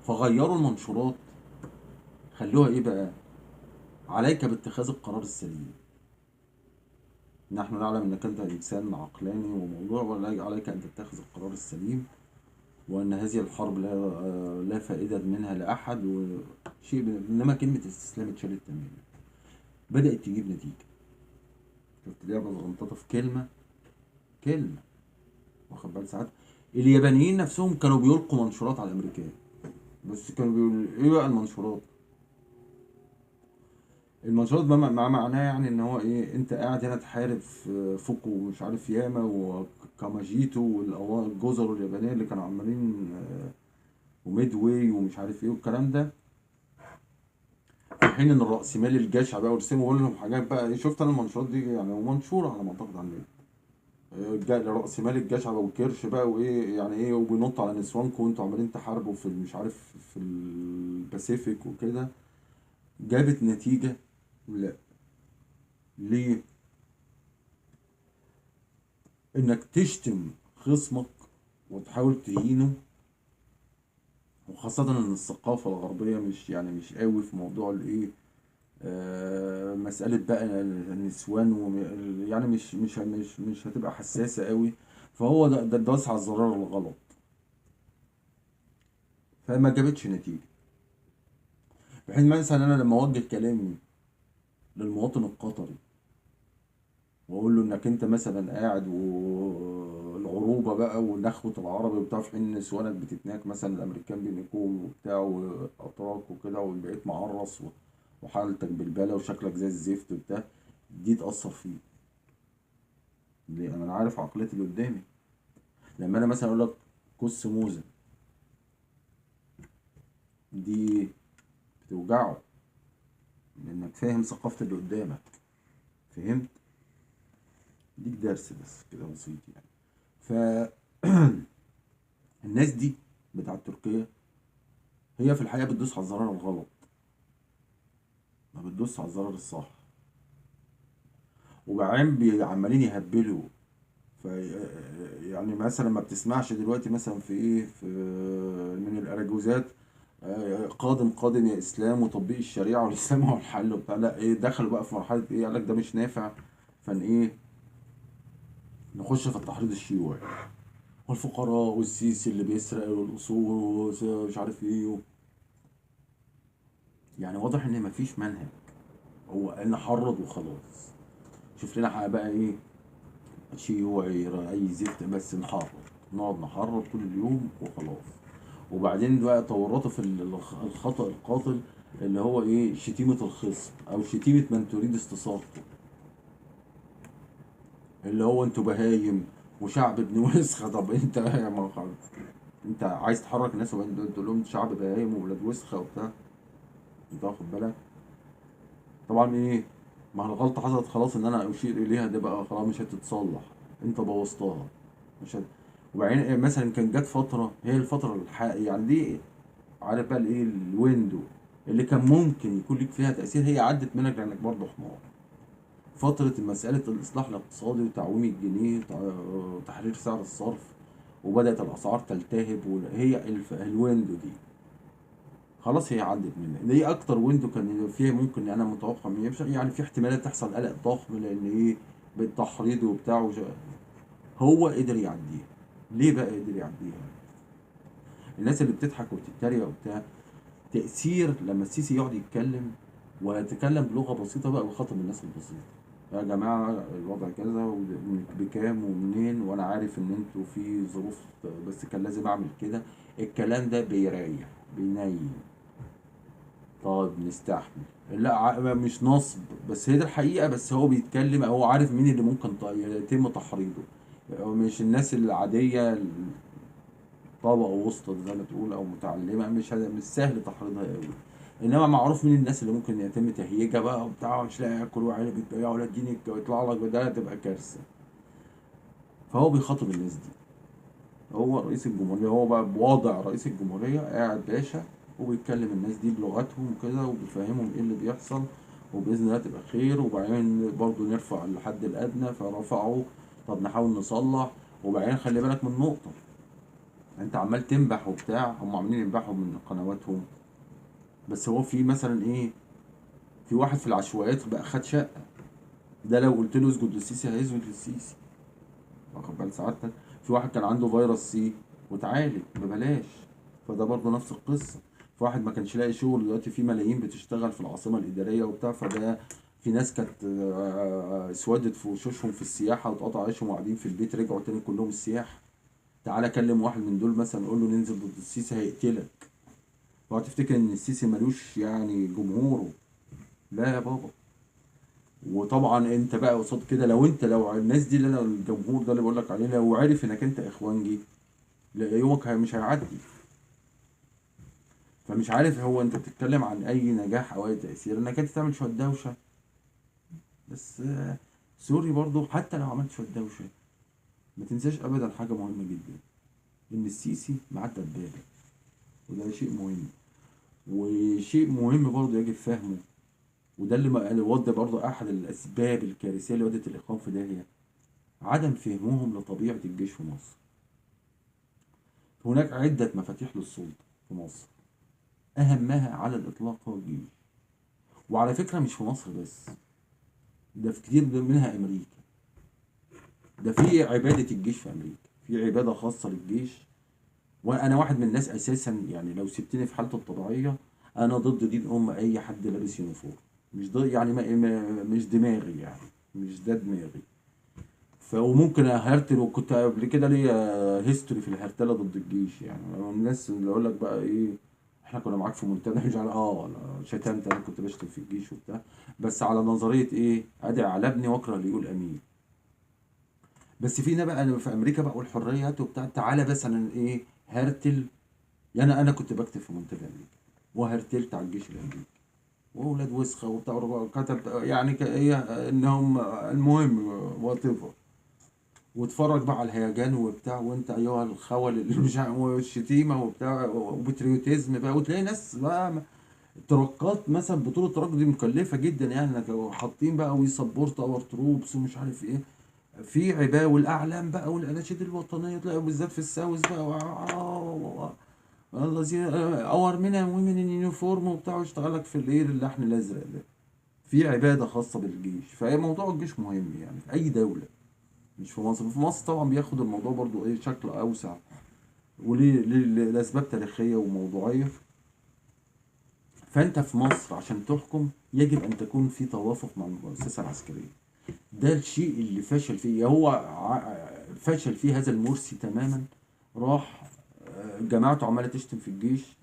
فغيروا المنشورات، خلوها إيه بقى؟ عليك باتخاذ القرار السليم، نحن نعلم أنك أنت إنسان عقلاني وموضوع، ولا عليك أن تتخذ القرار السليم، وأن هذه الحرب لا فائدة منها لأحد وشيء. إنما كلمة استسلام اتشالت تماما، بدأت تجيب نتيجة. شفت لعبة صغنططة في كلمة كلمة، واخد بالك؟ ساعات اليابانيين نفسهم كانوا بيلقوا منشورات على الأمريكان، بس كانوا بيقولوا إيه بقى المنشورات؟ المنشورات ما معناه يعني ان هو ايه، انت قاعد هنا تحارب في فوكو ومش عارف ياما وكاماجيتو والجزر اليابانية اللي كانوا عمالين وميدواي ومش عارف ايه والكلام ده، في حين ان الرأسمالي الجشع بقى ورسموا لهم حاجات بقى ايه. شفت انا المنشورات دي يعني، ومنشوره على ما اعتقد على النت، الرأسمالي الجشع بقى والكرش بقى وايه يعني ايه، وبينط على نسوانكم وانتوا عمالين تحاربوا في مش عارف في الباسيفيك وكده. جابت نتيجة؟ لا. ليه؟ انك تشتم خصمك وتحاول تهينه، وخاصة ان الثقافة الغربية مش يعني مش قوي في موضوع الايه، مسألة بقى النسوان يعني مش مش مش مش هتبقى حساسة قوي، فهو ده داس على الزرار الغلط، فما جابتش نتيجة. بحيث مثلا انا لما اوجه كلامي للمواطن القطري واقول له انك انت مثلا قاعد والعروبه بقى ونخوه العربي وبتاع، في حين نسوانك بتتناك مثلا، الامريكان بينكوهم وبتاع واتراك وكده، وبقيت معرص وحالتك بالبالة وشكلك زي الزفت وبتاع، دي تأثر فيه. ليه؟ انا عارف عقلية اللي قدامي. لما انا مثلا اقول لك كس موزة، دي بتوجعه، لانك فاهم ثقافة اللي قدامك. فهمت؟ ديك درس بس كده بسيط يعني. ف الناس دي بتاعت تركيا هي في الحقيقة بتدوس على الزرار الغلط، ما بتدوس على الزرار الصح، وبعدين عمالين يهبلوا. ف يعني مثلا ما بتسمعش دلوقتي مثلا في ايه، في من الاراجوزات قادم قادم يا اسلام وتطبيق الشريعة والاسلام هو الحل وبتاع، لا ايه، دخلوا بقى في مرحلة ايه، قال لك ده مش نافع، فان ايه، نخش في التحريض الشيوعي والفقراء والسيسي اللي بيسرق والاصول ومش عارف ايه. يعني واضح ان مفيش منهج، هو نحرض وخلاص، شوف لنا حاجة بقى ايه، شيوعي اي زفت، بس نحرض، نقعد نحرض طول اليوم وخلاص. وبعدين بقى تورطوا في الخطأ القاتل اللي هو ايه، شتيمة الخصم او شتيمة من تريد استصالته، اللي هو انتوا بهايم وشعب ابن وسخة. طب انت يا انت عايز تحرك الناس وبعدين تقول لهم شعب بهايم وولاد وسخة وبتاع، انت واخد بالك؟ طبعا ايه، ما الغلطة حصلت خلاص، ان انا اشير اليها ده بقى خلاص مش هتتصلح، انت بوظتها مش هت... وبعدين مثلا كان جت فترة، هي الفترة يعني دي عارف بقى الايه، الويندو اللي كان ممكن يكون ليك فيها تاثير، هي عدت منك لانك برضه حمار. فترة مسالة الاصلاح الاقتصادي وتعويم الجنيه وتحرير سعر الصرف، وبدات الاسعار تلتهب، وهي ال window دي خلاص هي عدت منك. دي اكتر window كان فيها ممكن انا متوقع من يمشي، يعني في احتمالات تحصل قلق ضخم لان ايه، بالتحريض وبتاع، هو قدر يعديها. ليه بقى قدر يعديها؟ الناس اللي بتضحك وبتتريق وبتاع، تأثير لما السيسي يقعد يتكلم ويتكلم بلغة بسيطة بقى ويخاطب الناس البسيطة، يا جماعة الوضع كذا وبكام ومنين، وانا عارف ان انتوا في ظروف بس كان لازم اعمل كده، الكلام ده بيريح بينيم. طيب نستحمل، لا مش نصب، بس هي دي الحقيقة، بس هو بيتكلم، هو عارف مين اللي ممكن يتم تحريضه، مش الناس العادية طبقة وسطى زي ما تقول او متعلمة، مش سهل تحريضها قوي، انما معروف مين الناس اللي ممكن يتم تهييجها بقى وبتاع، مش لاقي ياكل وعيلة بيتبيعوا ولا اديني ويطلع لك ده، تبقى كارثة. فهو بيخاطب الناس دي، هو رئيس الجمهورية، هو بقى بوضع رئيس الجمهورية قاعد باشا وبيتكلم الناس دي بلغتهم وكده، وبيفهمهم ايه اللي بيحصل، وباذن الله تبقى خير، وبعدين برضو نرفع الحد الادنى، فرفعوا، طب نحاول نصلح. وبعدين خلي بالك من نقطة، انت عمال تنبح وبتاع، هم عاملين ينبحوا من قنواتهم، بس هو في مثلا ايه، في واحد في العشوائيات بقى خد شقة، ده لو قلت له اسجد للسيسي هيسجد للسيسي، واخد بال سعادتك؟ في واحد كان عنده فيروس سي واتعالج ببلاش، فده برضه نفس القصة. في واحد ما كانش لاقي شغل، دلوقتي في ملايين بتشتغل في العاصمة الإدارية وبتاع، فده في ناس كانت اسودت في وشوشهم في السياحة واتقطع عيشهم وقاعدين في البيت، رجعوا تاني كلهم السياحة. تعالى كلم واحد من دول مثلا قول له ننزل ضد السيسي هيقتلك. اوعى تفتكر ان السيسي ملوش يعني جمهوره، لا يا بابا. وطبعا انت بقى قصاد كده، لو انت لو الناس دي اللي انا الجمهور ده اللي بقول لك عليه، لو عرف انك انت اخوانجي، لا يومك مش هيعدي. فمش عارف هو انت بتتكلم عن اي نجاح او اي تأثير، انك انت تعمل شوية دوشة بس. sorry برضو، حتى لو عملت شوية دوشة ما تنساش ابدا حاجة مهمة جدا، ان السيسي معاه دبابة، وده شيء مهم، وشيء مهم برضو يجب فهمه، وده اللي ودى برضو احد الاسباب الكارثية اللي ودت الاخوان في داهية، عدم فهمهم لطبيعة الجيش في مصر. هناك عدة مفاتيح للسلطة في مصر، اهمها على الاطلاق هو الجيش. وعلى فكرة مش في مصر بس، ده في كتير منها امريكا، ده في عبادة الجيش في امريكا، في عبادة خاصة للجيش. وانا واحد من الناس اساسا يعني لو سبتني في حالته الطبيعية انا ضد دين ام اي حد لابس uniform، مش ضد يعني، ما مش دماغي يعني، مش ده دماغي. وممكن اهرتل، وكنت قبل كده ليا history في الهرتله ضد الجيش يعني. الناس اللي يقول لك بقى ايه احنا كنا معاك في منتدى مش عارف، انا شتمت، انا كنت بشتم في الجيش وبتاع، بس على نظرية ايه، ادعي على ابني واكره اللي يقول امين. بس فينا بقى في امريكا بقى والحريات وبتاع، تعالى بس انا ايه هرتل يعني. انا كنت بكتب في منتدى امريكا وهرتلت على الجيش الامريكي واولاد وسخة وبتاع، كتب يعني ايه انهم المهم whatever، واتفرج بقى على الهيجان وبتاع، وانت ايها الخول اللي مش عارف، والشتيمه وبتاع و patriotism بقى، وتلاقي ناس بقى تركات مثلا، بطوله truck دي مكلفة جدا يعني، حاطين بقى we support our troops ومش عارف ايه في عباه، والاعلام بقى والاناشيد الوطنية، تلاقي بالذات في ال South بقى الذين our men and women in uniform وبتاع، ويشتغل لك في الايه اللحن الازرق ده. في عباده خاصة بالجيش. فموضوع الجيش مهم يعني في اي دولة، مش في مصر. في مصر طبعا بياخد الموضوع برضو ايه شكل اوسع، وليه لاسباب تاريخية وموضوعيه. فانت في مصر عشان تحكم يجب ان تكون في توافق مع المؤسسة العسكرية. ده الشيء اللي فشل فيه، هو فشل فيه هذا المرسي تماما. راح جماعته عماله تشتم في الجيش،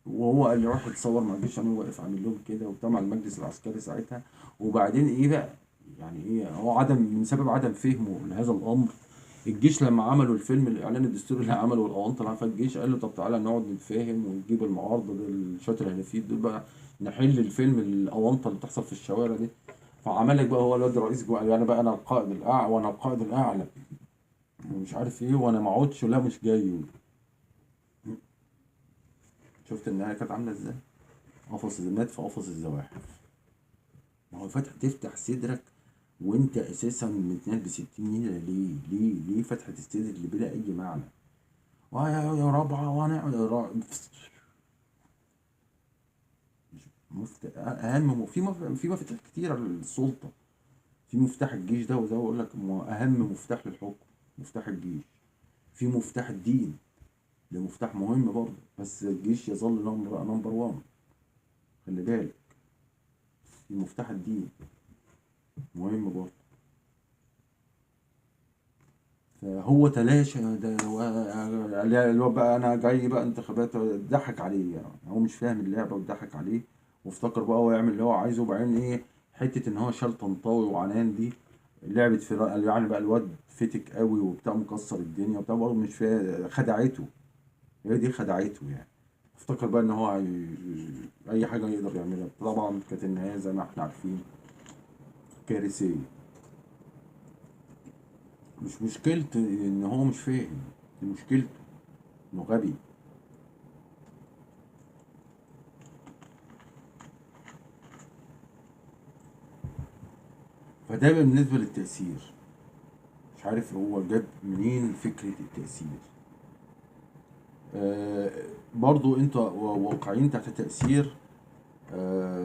وهو اللي راح يتصور مع الجيش، يعني واقف عامل لهم كده وبتاع مع المجلس العسكري ساعتها. وبعدين ايه بقى يعني ايه، هو عدم من سبب عدم فهمه لهذا الامر. الجيش لما عملوا الفيلم الاعلان الدستوري اللي عمله الاونطه اللي عملها الجيش، قال له طب تعالى نقعد نتفاهم ونجيب المعارضة دول شوية الهلافيت دول بقى، نحل الفيلم الاونطه اللي بتحصل في الشوارع دي. فعمل لك بقى هو الواد الرئيس جوه، يعني بقى انا القائد الاعلى وانا القائد الاعلى ومش عارف ايه، وانا ما اقعدش ولا مش جاي. شفت النهاية كانت عامله ازاي؟ قفص مات في قفص الزواحف. ما هو فتح تفتح صدرك وانت اساسا متنال ب60 نيله. ليه ليه ليه فتحه الصدر اللي بلا اي معنى؟ ويا رابعه وانا اهم في مفاتيح كتيرة للسلطة، في مفتاح الجيش ده، وده اقول لك اهم مفتاح للحكم مفتاح الجيش، في مفتاح الدين ده مفتاح مهم برضه، بس الجيش يظل number 1، خلي بالك. في مفتاح الدين مهم برضه. فهو تلاشى ده، اللي هو بقى انا جاي بقى انتخابات، ضحك عليه يعني، هو مش فاهم اللعبة وضحك عليه، وافتكر بقى هو يعمل اللي هو عايزه. وبعدين ايه حتة ان هو شال طنطاوي وعنان دي لعبه في يعني بقى الواد فتك قوي وبتاع مكسر الدنيا وبتاع، برضه مش فاهم، خدعته هي دي، خدعته يعني. افتكر بقى ان هو اي حاجة يقدر يعملها. طبعا كانت النهاية زي ما احنا عارفين كارثية. مش مشكلته ان هو مش فاهم، دي مشكلته انه غبي. فده بالنسبة للتأثير، مش عارف هو جاب منين فكرة التأثير. برضو انتوا واقعين تحت تأثير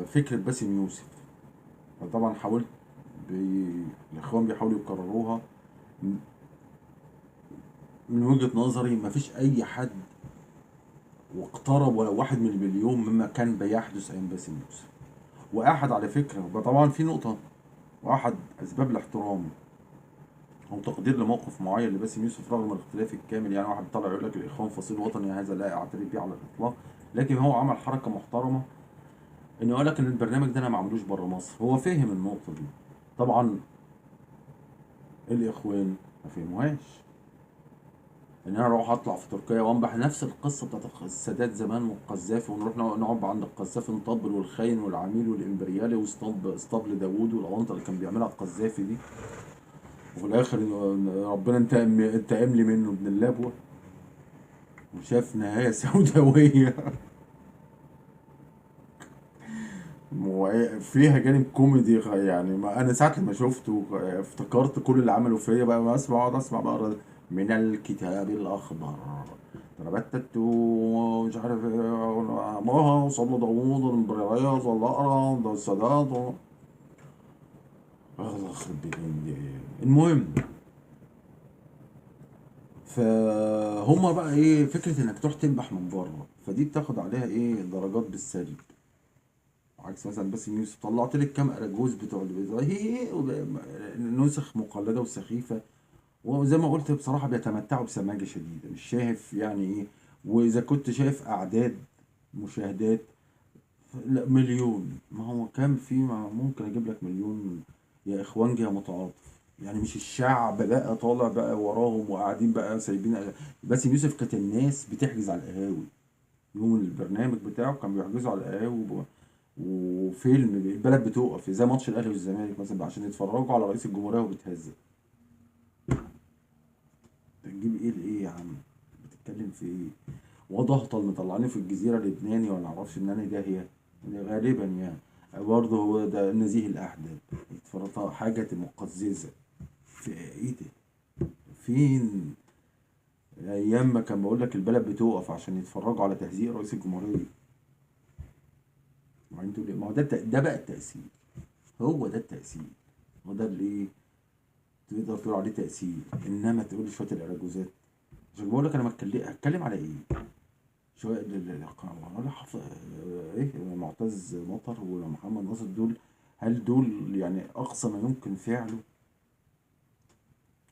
فكرة باسم يوسف. طبعا حاولت الاخوان بيحاولوا يكرروها. من وجهة نظري مفيش اي حد واقترب ولا واحد من المليون مما كان بيحدث ايام باسم يوسف. واحد على فكرة طبعا في نقطة، واحد اسباب الاحترام او تقدير لموقف معين لباسم يوسف رغم الاختلاف الكامل، يعني واحد طلع يقول لك الاخوان فصيل وطني، هذا لا اعترف به على الاطلاق، لكن هو عمل حركة محترمه انه قال لك ان البرنامج ده انا ما عملوش بره مصر. هو فهم النقطة دي، طبعا الاخوان ما فهموهاش. ان انا اروح اطلع في تركيا وانبح نفس القصة بتاعت السادات زمان والقذافي، ونروح نقعد عند القذافي نطبل والخاين والعميل والامبريالي واسطبل داوود والاونطه اللي كان بيعملها القذافي دي، وفي الاخر ربنا انتقم لي منه ابن اللبوه وشاف نهاية سوداوية فيها جانب كوميدي يعني. ما انا ساعة لما شفته افتكرت كل اللي عمله فيا بقى، ما اسمع اقعد اسمع بقى من الكتاب الاخضر تربتت ومش عارف ايه ماها وصبل داوود والامبرياليه والأقرع ده السادات الله يخرب بيت. المهم فهم بقى ايه فكرة انك تروح تنبح من بره، فدي بتاخد عليها ايه درجات بالسلب. عكس مثلا باسم يوسف طلعت لك كام اراجوز بتوع اللي نسخ مقلده وسخيفه، وزي ما قلت بصراحة بيتمتعوا بسماجه شديدة، مش شايف يعني ايه. واذا كنت شايف اعداد مشاهدات، لا مليون، ما هو كام في، ما ممكن اجيب لك مليون يا اخوانجي يا متعاطف يعني. مش الشعب بقى طالع بقى وراهم وقاعدين بقى سايبين. باسم يوسف كانت الناس بتحجز على القهاوي يوم البرنامج بتاعه، كان بيحجزوا على القهاوي وفيلم البلد بتوقف زي ماتش الاهلي والزمالك مثلا عشان يتفرجوا على رئيس الجمهورية وبتهزق. تجيب ايه لايه يا عم؟ بتتكلم في ايه؟ وضهطل مطلعينه في الجزيرة اللبناني ولا معرفش ان انا داهية غالبا يعني، برضه هو ده نزيه الاحدب يتفرج حاجة مقززه في ايه ده؟ فين ايام ما كان بقول لك البلد بتوقف عشان يتفرجوا على تهزيق رئيس الجمهورية؟ وبعدين تقول ما هو ده بقى التأثير، هو ده التأثير، هو ده اللي ايه تقدر تقول عليه تأثير. انما تقول لي شوية الاراجوزات، عشان بقول لك انا ما هتكلم على ايه؟ شوية ولا ايه معتز مطر ومحمد ناصر دول، هل دول يعني اقصى ما يمكن فعله؟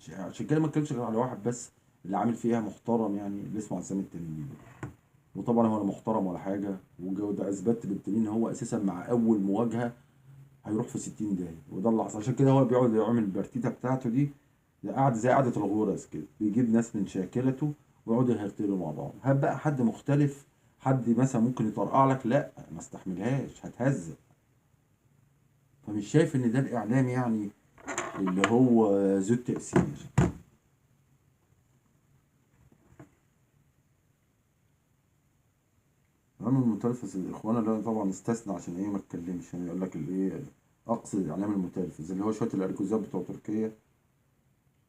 عشان كده ما اتكلمش غير على واحد بس اللي عامل فيها محترم يعني، اللي اسمه عزام التميمي. وطبعا هو لا محترم ولا حاجة، وده اثبت بالدليل ان هو اساسا مع اول مواجهة هيروح في 60 داهية، وده اللي حصل. عشان كده هو بيقعد يعمل البرتيته بتاعته دي، قاعد زي قعدة الغورز كده، بيجيب ناس من شاكلته ويقعدوا يهرتلوا مع بعض. هات بقى حد مختلف، حد مثلا ممكن يطرقع لك، لا ما استحملهاش، هتهزق. فمش شايف ان ده الاعلام يعني اللي هو ذو التأثير. الإعلام المتلفز الإخوان اللي طبعا استثنى عشان إيه ما اتكلمش، يعني يقول لك الإيه، أقصد الإعلام المتلفز اللي هو شوية الأرجوزات بتوع تركيا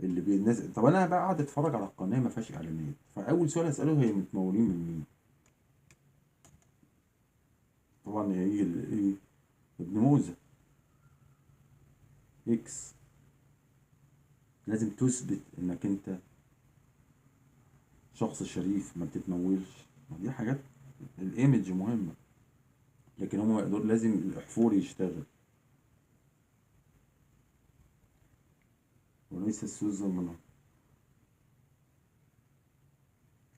اللي بالناس. طب أنا بقى قاعد أتفرج على القناة ما فيهاش إعلانات، فأول سؤال أسأله هي متمولين من مين؟ طبعا هيجي إيه ابن موزة إكس. لازم تثبت إنك أنت شخص شريف ما بتتمولش، دي حاجات الايمج مهمة، لكن هم يقدروا لازم الاحفوري يشتغل وليس السوزن منهم.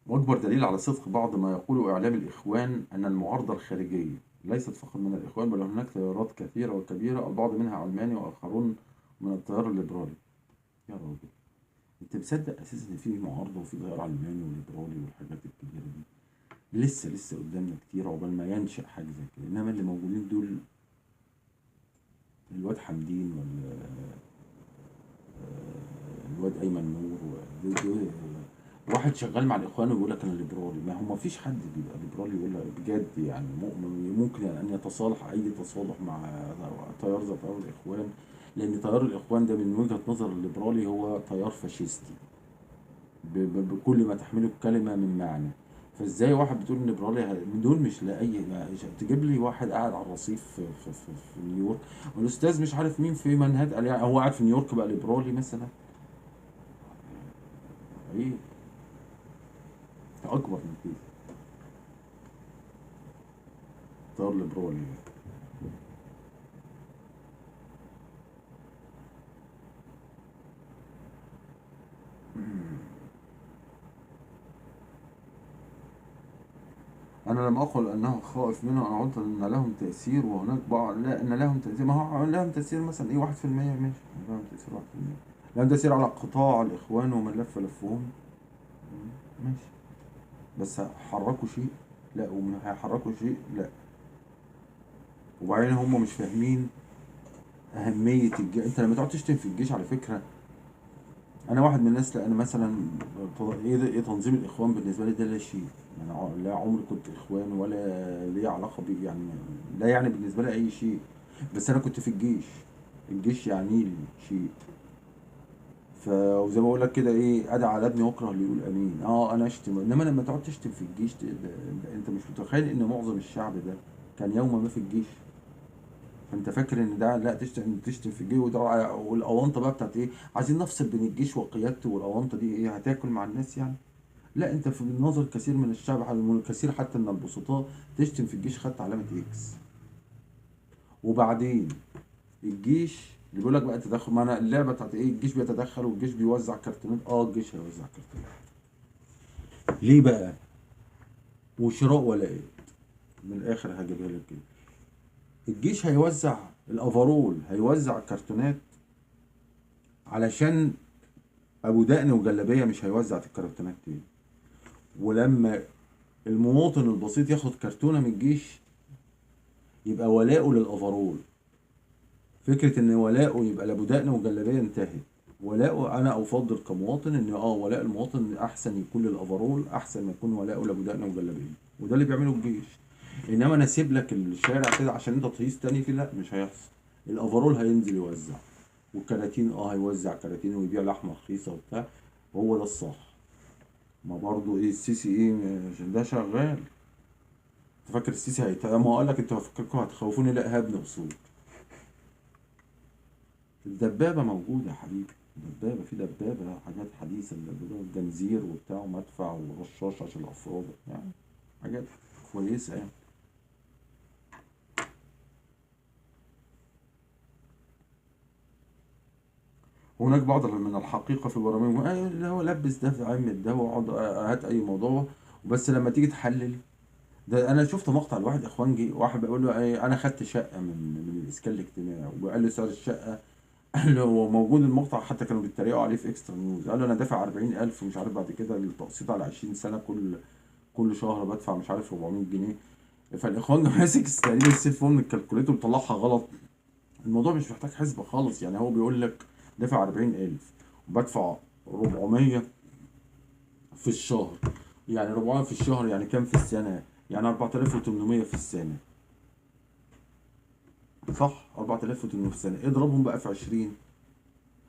واكبر دليل على صدق بعض ما يقوله اعلام الاخوان ان المعارضة الخارجية ليست فقط من الاخوان، بل هناك تيارات كثيرة وكبيرة، البعض منها علماني واخرون من التيار الليبرالي. يا راجل انت مصدق اساسا ان في معارضة وفي تيار علماني وليبرالي والحاجات الكبيرة دي؟ لسه قدامنا كتير عقبال ما ينشأ حاجة زي كده. إنما اللي موجودين دول الواد حمدين ولا الواد أيمن نور، واحد شغال مع الإخوان ويقول لك أنا ليبرالي. ما هو ما فيش حد بيبقى ليبرالي يقول لك بجد يعني مؤمن ممكن أن يتصالح أي تصالح مع تيار زي تيار الإخوان، لأن تيار الإخوان ده من وجهة نظر الليبرالي هو تيار فاشيستي بكل ما تحمله الكلمة من معنى. فازاي واحد بتقول ان ليبرالي دول مش لاقي، تجيب لي واحد قاعد على الرصيف في, في, في, في نيويورك والاستاذ مش عارف مين في منهاتن، قال يعني هو قاعد في نيويورك بقى ليبرالي مثلا؟ ايه ده اكبر من كده، تيار ليبرالي يعني. أنا لم أقل أنه خائف منه، أنا قلت أن لهم تأثير وهناك بعض لا أن لهم تأثير. ما هو لهم تأثير مثلا إيه 1%، ماشي لهم تأثير 1%، لهم تأثير على قطاع الإخوان ومن لف لفهم ماشي، بس حركوا شيء؟ لا. ومن هيحركوا شيء؟ لا. وبعدين هم مش فاهمين أهمية الجيش. أنت لما تقعد تشتم في الجيش على فكرة، أنا واحد من الناس، لا أنا مثلا إيه تنظيم الإخوان بالنسبة لي ده لا شيء، أنا لا عمري كنت إخوان ولا ليا علاقة بيه يعني، لا يعني بالنسبة لي أي شيء، بس أنا كنت في الجيش، الجيش يعني لي شيء. وزي ما بقول لك كده إيه، أدعى على ابني وأكره اللي يقول أمين. أنا أشتم، إنما لما تقعد تشتم في الجيش أنت مش متخيل إن معظم الشعب ده كان يوما ما في الجيش. فانت فاكر ان ده لا، تشتم في الجيش وده، والاونطه بقى بتاعت ايه، عايزين نفصل بين الجيش وقيادته، والاونطه دي ايه هتاكل مع الناس يعني. لا، انت في نظر كثير من الشعب، كثير حتى من البسطاء، تشتم في الجيش خدت علامة اكس. وبعدين الجيش اللي بيقول لك بقى تدخل، ما انا اللعبة بتاعت ايه، الجيش بيتدخل والجيش بيوزع كرتونات. الجيش هيوزع كرتونات ليه بقى؟ وشراء ولاءات. من الاخر هجيبها لك كده، الجيش هيوزع الافرول، هيوزع الكرتونات علشان ابو دقن وجلابيه مش هيوزع الكرتونات تاني. ولما المواطن البسيط ياخد كرتونة من الجيش يبقى ولاؤه للافرول. فكرة ان ولاؤه يبقى لابو دقن وجلابيه انتهت. ولاؤه انا افضل كمواطن ان ولاء المواطن احسن يكون للافرول احسن ما يكون ولاؤه لابو دقن وجلابيه، وده اللي بيعمله الجيش. انما انا اسيب لك الشارع كده عشان انت تهيص تاني فيه، لا مش هيحصل. الافرول هينزل يوزع، والكراتين هيوزع كراتين ويبيع لحمه رخيصة وبتاع، هو ده الصح. ما برضه ايه السيسي ايه عشان ده شغال. انت فاكر السيسي ما هو قال لك انتوا فاكركم هتخوفوني، لا هبني اصول. الدبابة موجودة يا حبيبي، دبابة، في دبابة، حاجات حديثه، الدبابة جنزير وبتاع ومدفع ورشاش عشان الافراد، يعني حاجات كويسة يعني. هناك بعض من الحقيقة في برامجهم، اللي هو لبس ده في عم ده واقعد هات أي موضوع، بس لما تيجي تحلل ده. أنا شفت مقطع لواحد إخوانجي، واحد بيقول له أنا خدت شقة من الإسكان الاجتماعي، وقال له سعر الشقة، قال له هو موجود المقطع، حتى كانوا بيتريقوا عليه في إكسترا نيوز، قال له أنا دافع 40,000 ومش عارف بعد كده التقسيط على 20 سنة، كل شهر بدفع مش عارف 400 جنيه. فالإخوانجي ماسك تقريبا ال cell phone ال calculator وطلعها غلط. الموضوع مش محتاج حسبة خالص يعني، هو بيقول لك دافع 40,000 وبدفع 400 في الشهر، يعني 400 في الشهر يعني كام في السنة؟ يعني 4800 في السنة، صح؟ 4800 في السنة، اضربهم بقى في 20،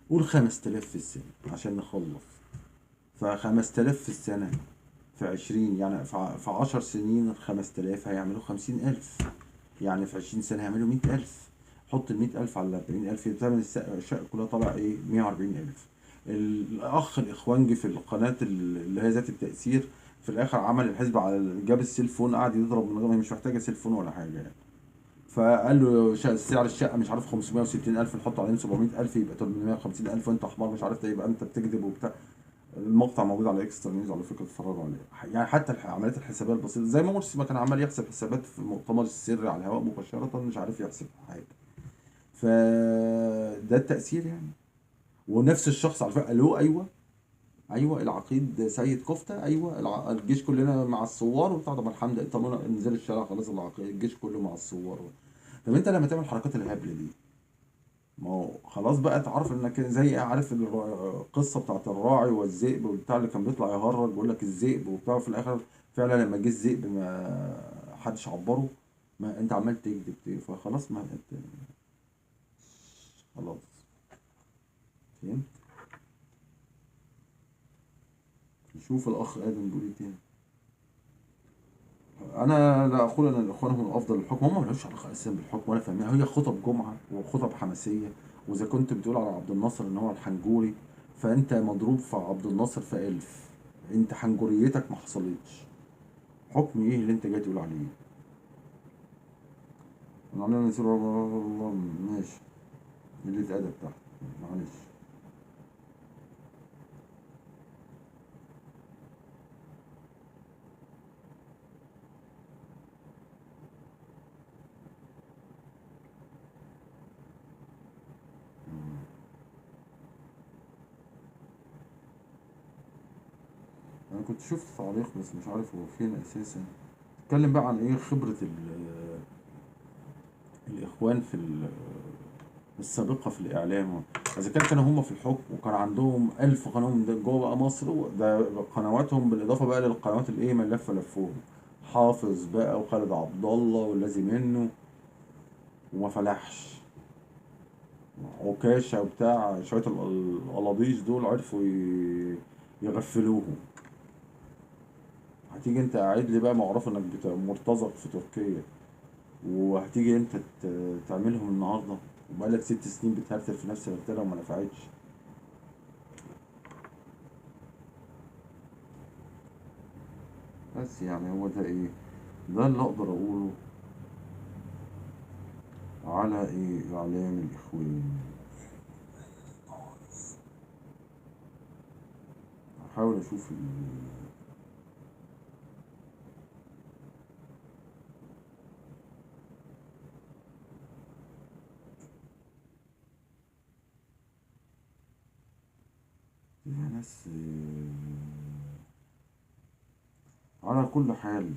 قول 5000 في السنة عشان نخلص. ف 5000 في السنة في 20، يعني في 10 سنين 5000 هيعملوا 50,000، يعني في 20 سنة هيعملوا 100,000. حط ال 100,000 على ال 40,000، ثمن الشقة كلها طالع ايه؟ 140,000. الأخ الإخوانجي في القناة اللي هي ذات التأثير في الآخر عمل الحسبة على، جاب ال cell phone قعد يضرب من غير ما، مش محتاجة cell phone ولا حاجة يعني. فقال له سعر الشقة مش عارف 560,000، نحط عليهم 700,000 يبقى 850,000، وأنت حمار مش عارف يبقى أنت بتكذب وبتاع. المقطع موجود على اكسترا نيوز على فكرة، اتفرجوا عليه. يعني حتى العمليات الحسابيه البسيطة، زي ما مرسي ما كان عمال يحسب حسابات في مؤتمر السر على الهواء مباشرة، مش عارف يحسب حاجة. فده التأثير يعني. ونفس الشخص على فكرة قال له ايوه العقيد سيد كفته، ايوه الجيش كلنا مع الثوار وبتاع. طب الحمد لله، طب نزل الشارع خلاص، العقيد الجيش كله مع الثوار. طب انت لما تعمل حركات الهبل دي، ما هو خلاص بقى تعرف انك زي عارف القصة بتاعت الراعي والذئب وبتاع، اللي كان بيطلع يهرج ويقول لك الذئب وبتاع، في الاخر فعلا لما جه الذئب ما حدش عبره، ما انت عمال تكذب، فخلاص ما انت خلاص فهمت. نشوف الاخ ادم بيقول ايه تاني. انا لا اقول ان الاخوان هم الافضل للحكم، هم مالهمش علاقة اساسا بالحكم ولا فاهمين، هي خطب جمعه وخطب حماسية. واذا كنت بتقول على عبد الناصر ان هو الحنجوري، فانت مضروب في عبد الناصر في 1000، انت حنجوريتك ما حصلتش. حكم ايه اللي انت جاي تقول عليه؟ انا علينا نسير ماشي، قلة ادب تحت معلش. انا كنت شفت تعليق بس مش عارف هو فين اساسا. اتكلم بقى عن ايه خبرة الاخوان في السابقة في الاعلام. اذا كانوا هم في الحكم وكان عندهم 1000 قناة من جوه بقى مصر، ده قنواتهم بالاضافة بقى للقنوات الايه ما لف لفوهم، حافظ بقى وخالد عبد الله والذي منه، وما فلحش. عكاشة وبتاع شوية القلاضيش دول عرفوا يغفلوهم. هتيجي انت قاعد لي بقى معروف انك مرتزق في تركيا، وهتيجي انت تعملهم النهارده وبقالك 6 سنين بتهرتل في نفس الهرتله وما نفعتش. بس يعني هو ده ايه، ده اللي اقدر اقوله على ايه اعلام الاخوان. هحاول اشوف يا ناس. على كل حال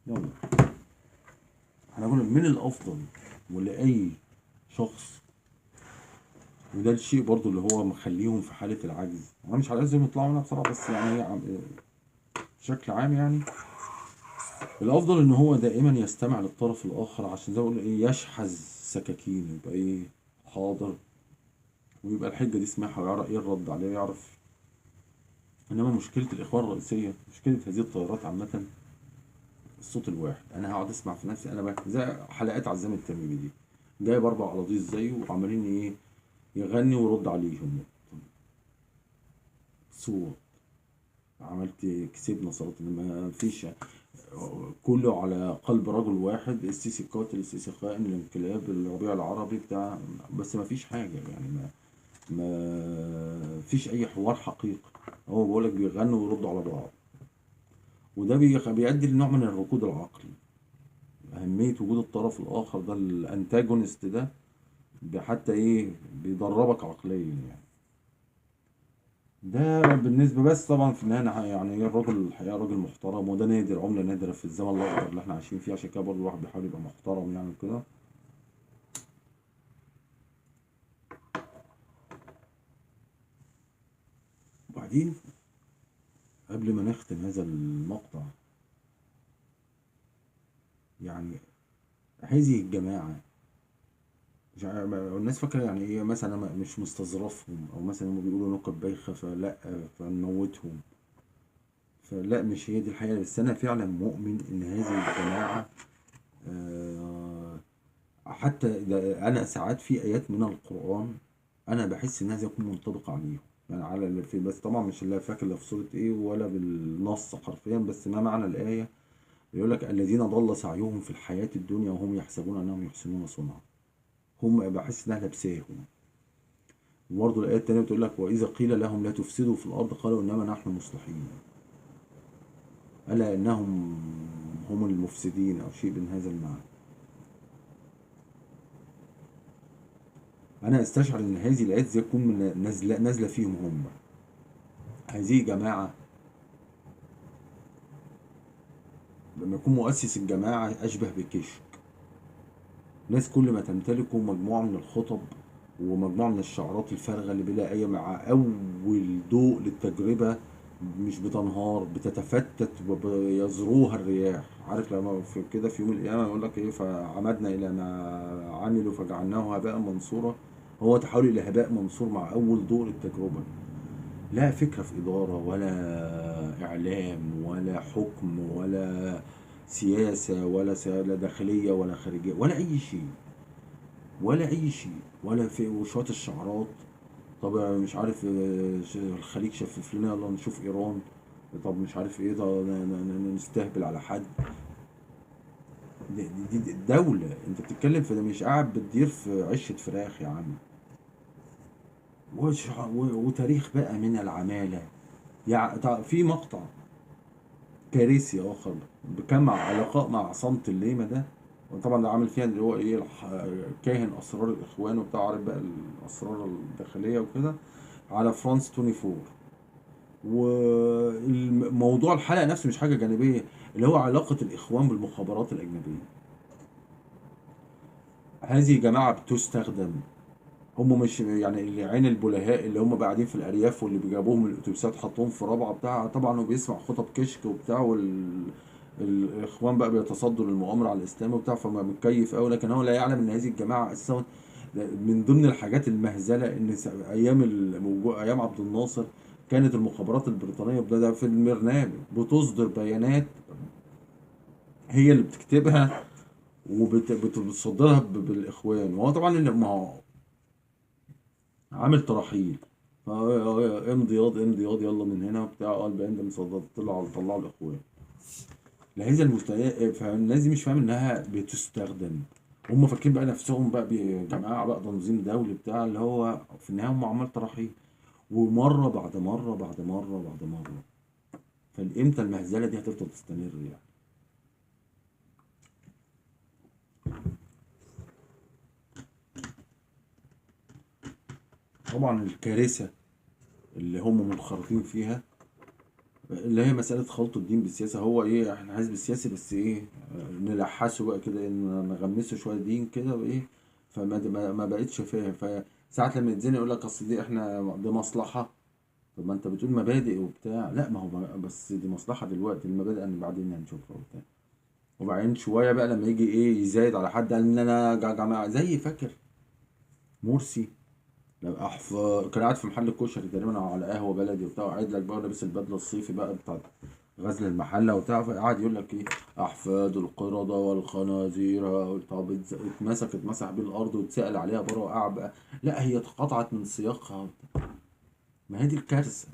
يلا احنا قلنا من الافضل ولأي شخص، وده الشيء برضو اللي هو مخليهم في حالة العجز. انا مش عايزهم يطلعوا منها بسرعة، بس يعني بشكل عام يعني الافضل ان هو دائما يستمع للطرف الاخر، عشان زي ما بقول ايه، يشحذ سكاكين، يبقى ايه حاضر، ويبقى الحجة دي سمعها ويعرف ايه الرد عليه يعرف. انما مشكلة الاخوان الرئيسية، مشكلة هذه التيارات عامة، الصوت الواحد. انا هقعد اسمع في نفسي انا بقى زي حلقات عزام التميمي دي، جايب 4 قلاضيس زيه وعمالين ايه يغني ويرد عليهم. صوت عملت كسبنا صلاة، ما فيش، كله على قلب رجل واحد، السيسي قاتل، السيسي خائن، الانقلاب، الربيع العربي بتاع، بس ما فيش حاجة يعني، ما فيش أي حوار حقيقي. هو بقولك بيغنوا ويردوا على بعض، وده بيؤدي لنوع من الركود العقلي. أهمية وجود الطرف الآخر ده، الأنتاجونست ده، حتى إيه بيدربك عقليا يعني. ده بالنسبة، بس طبعا في النهاية يعني الراجل الحقيقة راجل محترم، وده نادر، عملة نادرة في الزمن الأخضر اللي احنا عايشين فيه، عشان كده برضه الواحد بيحاول يبقى محترم يعني وكده. وبعدين قبل ما نختم هذا المقطع، يعني هذه الجماعة مش الناس فاكرة يعني ايه، مثلا مش مستظرفهم، او مثلا هم بيقولوا نكت بايخة فلا فنموتهم، فلا مش هي دي الحقيقة. بس انا فعلا مؤمن ان هذه الجماعة حتى انا ساعات في ايات من القرآن انا بحس انها تكون منطبقة عليهم، يعني على اللي في، بس طبعا مش اللي فاكر لا في سورة ايه ولا بالنص حرفيا، بس ما معنى الآية يقول لك الذين ضل سعيهم في الحياة الدنيا وهم يحسبون انهم يحسنون صنعا. هم بحس انها لابساهم. وبرضه الآية التانية بتقول لك وإذا قيل لهم لا تفسدوا في الأرض قالوا إنما نحن مصلحين، ألا إنهم هم المفسدين، أو شيء من هذا المعنى. أنا أستشعر إن هذه الآيات زي تكون من نازلة فيهم هم. هذه جماعة لما يكون مؤسس الجماعة أشبه بكشك، ناس كل ما تمتلكه مجموعة من الخطب ومجموعة من الشعارات الفارغة اللي بلا أي، مع أول ضوء للتجربة مش بتنهار، بتتفتت وبيزروها الرياح. عارف لما في كده في يوم القيامة يقول لك إيه، فعمدنا إلى ما عملوا فجعلناه هباء منصورا. هو تحول إلى هباء منصور مع أول ضوء للتجربة. لا فكرة في إدارة ولا إعلام ولا حكم ولا سياسة ولا داخلية ولا خارجية ولا أي شيء، ولا أي شيء، ولا في وشوية الشعارات. طب مش عارف الخليج شفف لنا، يلا نشوف إيران، طب مش عارف إيه، ده نستهبل على حد. دي دولة أنت بتتكلم في ده، مش قاعد بتدير في عشة فراخ يا عم. وتاريخ بقى من العمالة. يعني في مقطع كارثي آخر بكم لقاء مع عصام الليمة ده، وطبعا ده عامل فيها اللي هو ايه كاهن اسرار الاخوان وبتاع، عارف بقى الاسرار الداخليه وكده، على فرانس 24. والموضوع الحلقه نفسه مش حاجه جانبيه، اللي هو علاقه الاخوان بالمخابرات الاجنبيه. هذه جماعه بتستخدم، هم مش يعني اللي عين البلهاء اللي هم قاعدين في الارياف واللي بيجابوهم من الاتوبيسات حطوهم في رابعه بتاع، طبعا هو بيسمع خطب كشك وبتاع، والاخوان بقى بيتصدوا للمؤامره على الاسلام وبتاع، فما متكيف قوي. لكن هو لا يعلم ان هذه الجماعة اساسا من ضمن الحاجات المهزلة ان ايام ايام عبد الناصر كانت المخابرات البريطانية ده في البرنامج بتصدر بيانات هي اللي بتكتبها وبتصدرها بالاخوان. وهو طبعا ما هو عامل ترحيل، امضي ياض امضي ياض يلا من هنا وبتاع، البيان ده مصدر، طلعوا الاخوان. لهذا المستوى، فالناس دي مش فاهم انها بتستخدم. هم فاكرين بقى نفسهم بقى جماعة بقى تنظيم دولي بتاع، اللي هو في النهاية هم عمال ترحيل، ومرة بعد مرة بعد مرة بعد مرة. فالامتى المهزلة دي هتفضل تستمر يعني؟ طبعا الكارثة اللي هم منخرطين فيها اللي هي مسألة خلط الدين بالسياسة. هو ايه، احنا حزب سياسي بس ايه، نلحسه بقى كده، نغمسه شوية دين كده وايه، فما ما بقتش فاهم. فساعات لما يتزنق يقول لك اصل دي احنا دي مصلحة. طب ما انت بتقول مبادئ وبتاع، لا ما هو بس دي مصلحة دلوقتي، المبادئ ان بعدين هنشوفها وبتاع. وبعدين شوية بقى لما يجي ايه يزايد على حد قال ان انا جماعة، زي فاكر مرسي لما كان قاعد في محل الكشري تقريبا او على قهوة بلدي وبتاع، وقاعد لك بقى لابس البدلة الصيفي بقى بتاع غزل المحلة وبتاع، فقعد يقول لك ايه احفاد القردة والخنازير. طب اتمسك، اتمسح بيه الارض واتسال عليها بره وقع بقى، لا هي اتقطعت من سياقها. ما هي دي الكارثة.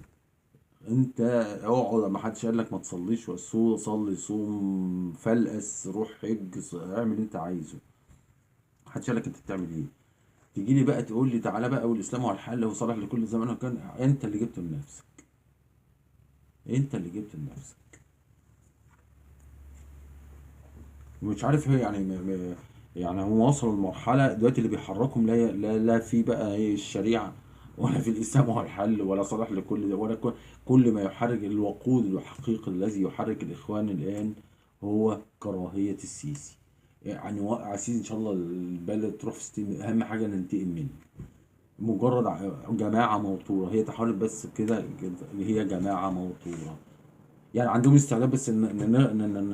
انت اقعد، ما حدش قال لك ما تصليش، صلي، صوم، فلقس، روح حج، اعمل اللي انت عايزه، ما حدش قال لك انت بتعمل ايه. تيجي لي بقى تقول لي تعالى بقى والاسلام هو الحل وصالح لكل زمان وكان، انت اللي جبته لنفسك، انت اللي جبته لنفسك. ومش عارف هي يعني يعني هم وصلوا لمرحلة دلوقتي اللي بيحركهم لا لا لا في بقى ايه الشريعة ولا في الاسلام هو الحل ولا صالح لكل ده ولا كل ما يحرك الوقود الحقيقي الذي يحرك الاخوان الان هو كراهية السيسي. يعني وقع السيسي ان شاء الله البلد تروح في 60، اهم حاجة ننتقم منه. مجرد جماعة موتوره، هي تحاول بس كده، هي جماعة موتوره، يعني عندهم استعداد بس ان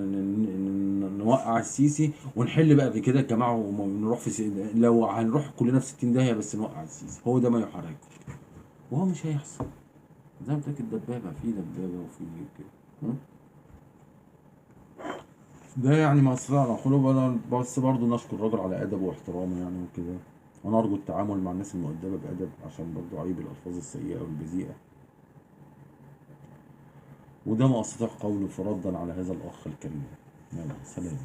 نوقع السيسي ونحل بقى كده الجماعة ونروح في لو هنروح كلنا في 60 داهية بس نوقع السيسي. هو ده ما يحركه، وهو مش هيحصل. زي ما قلت لك الدبابة، في دبابة وفي كده ده يعني ما استطاع نقوله. بس برضه نشكر الراجل على ادبه واحترامه يعني وكده، وانا ارجو التعامل مع الناس المؤدبه بادب، عشان برضه عيب الالفاظ السيئة والبذيئه. وده ما استطيع قوله فردا على هذا الاخ الكريم. يلا سلام.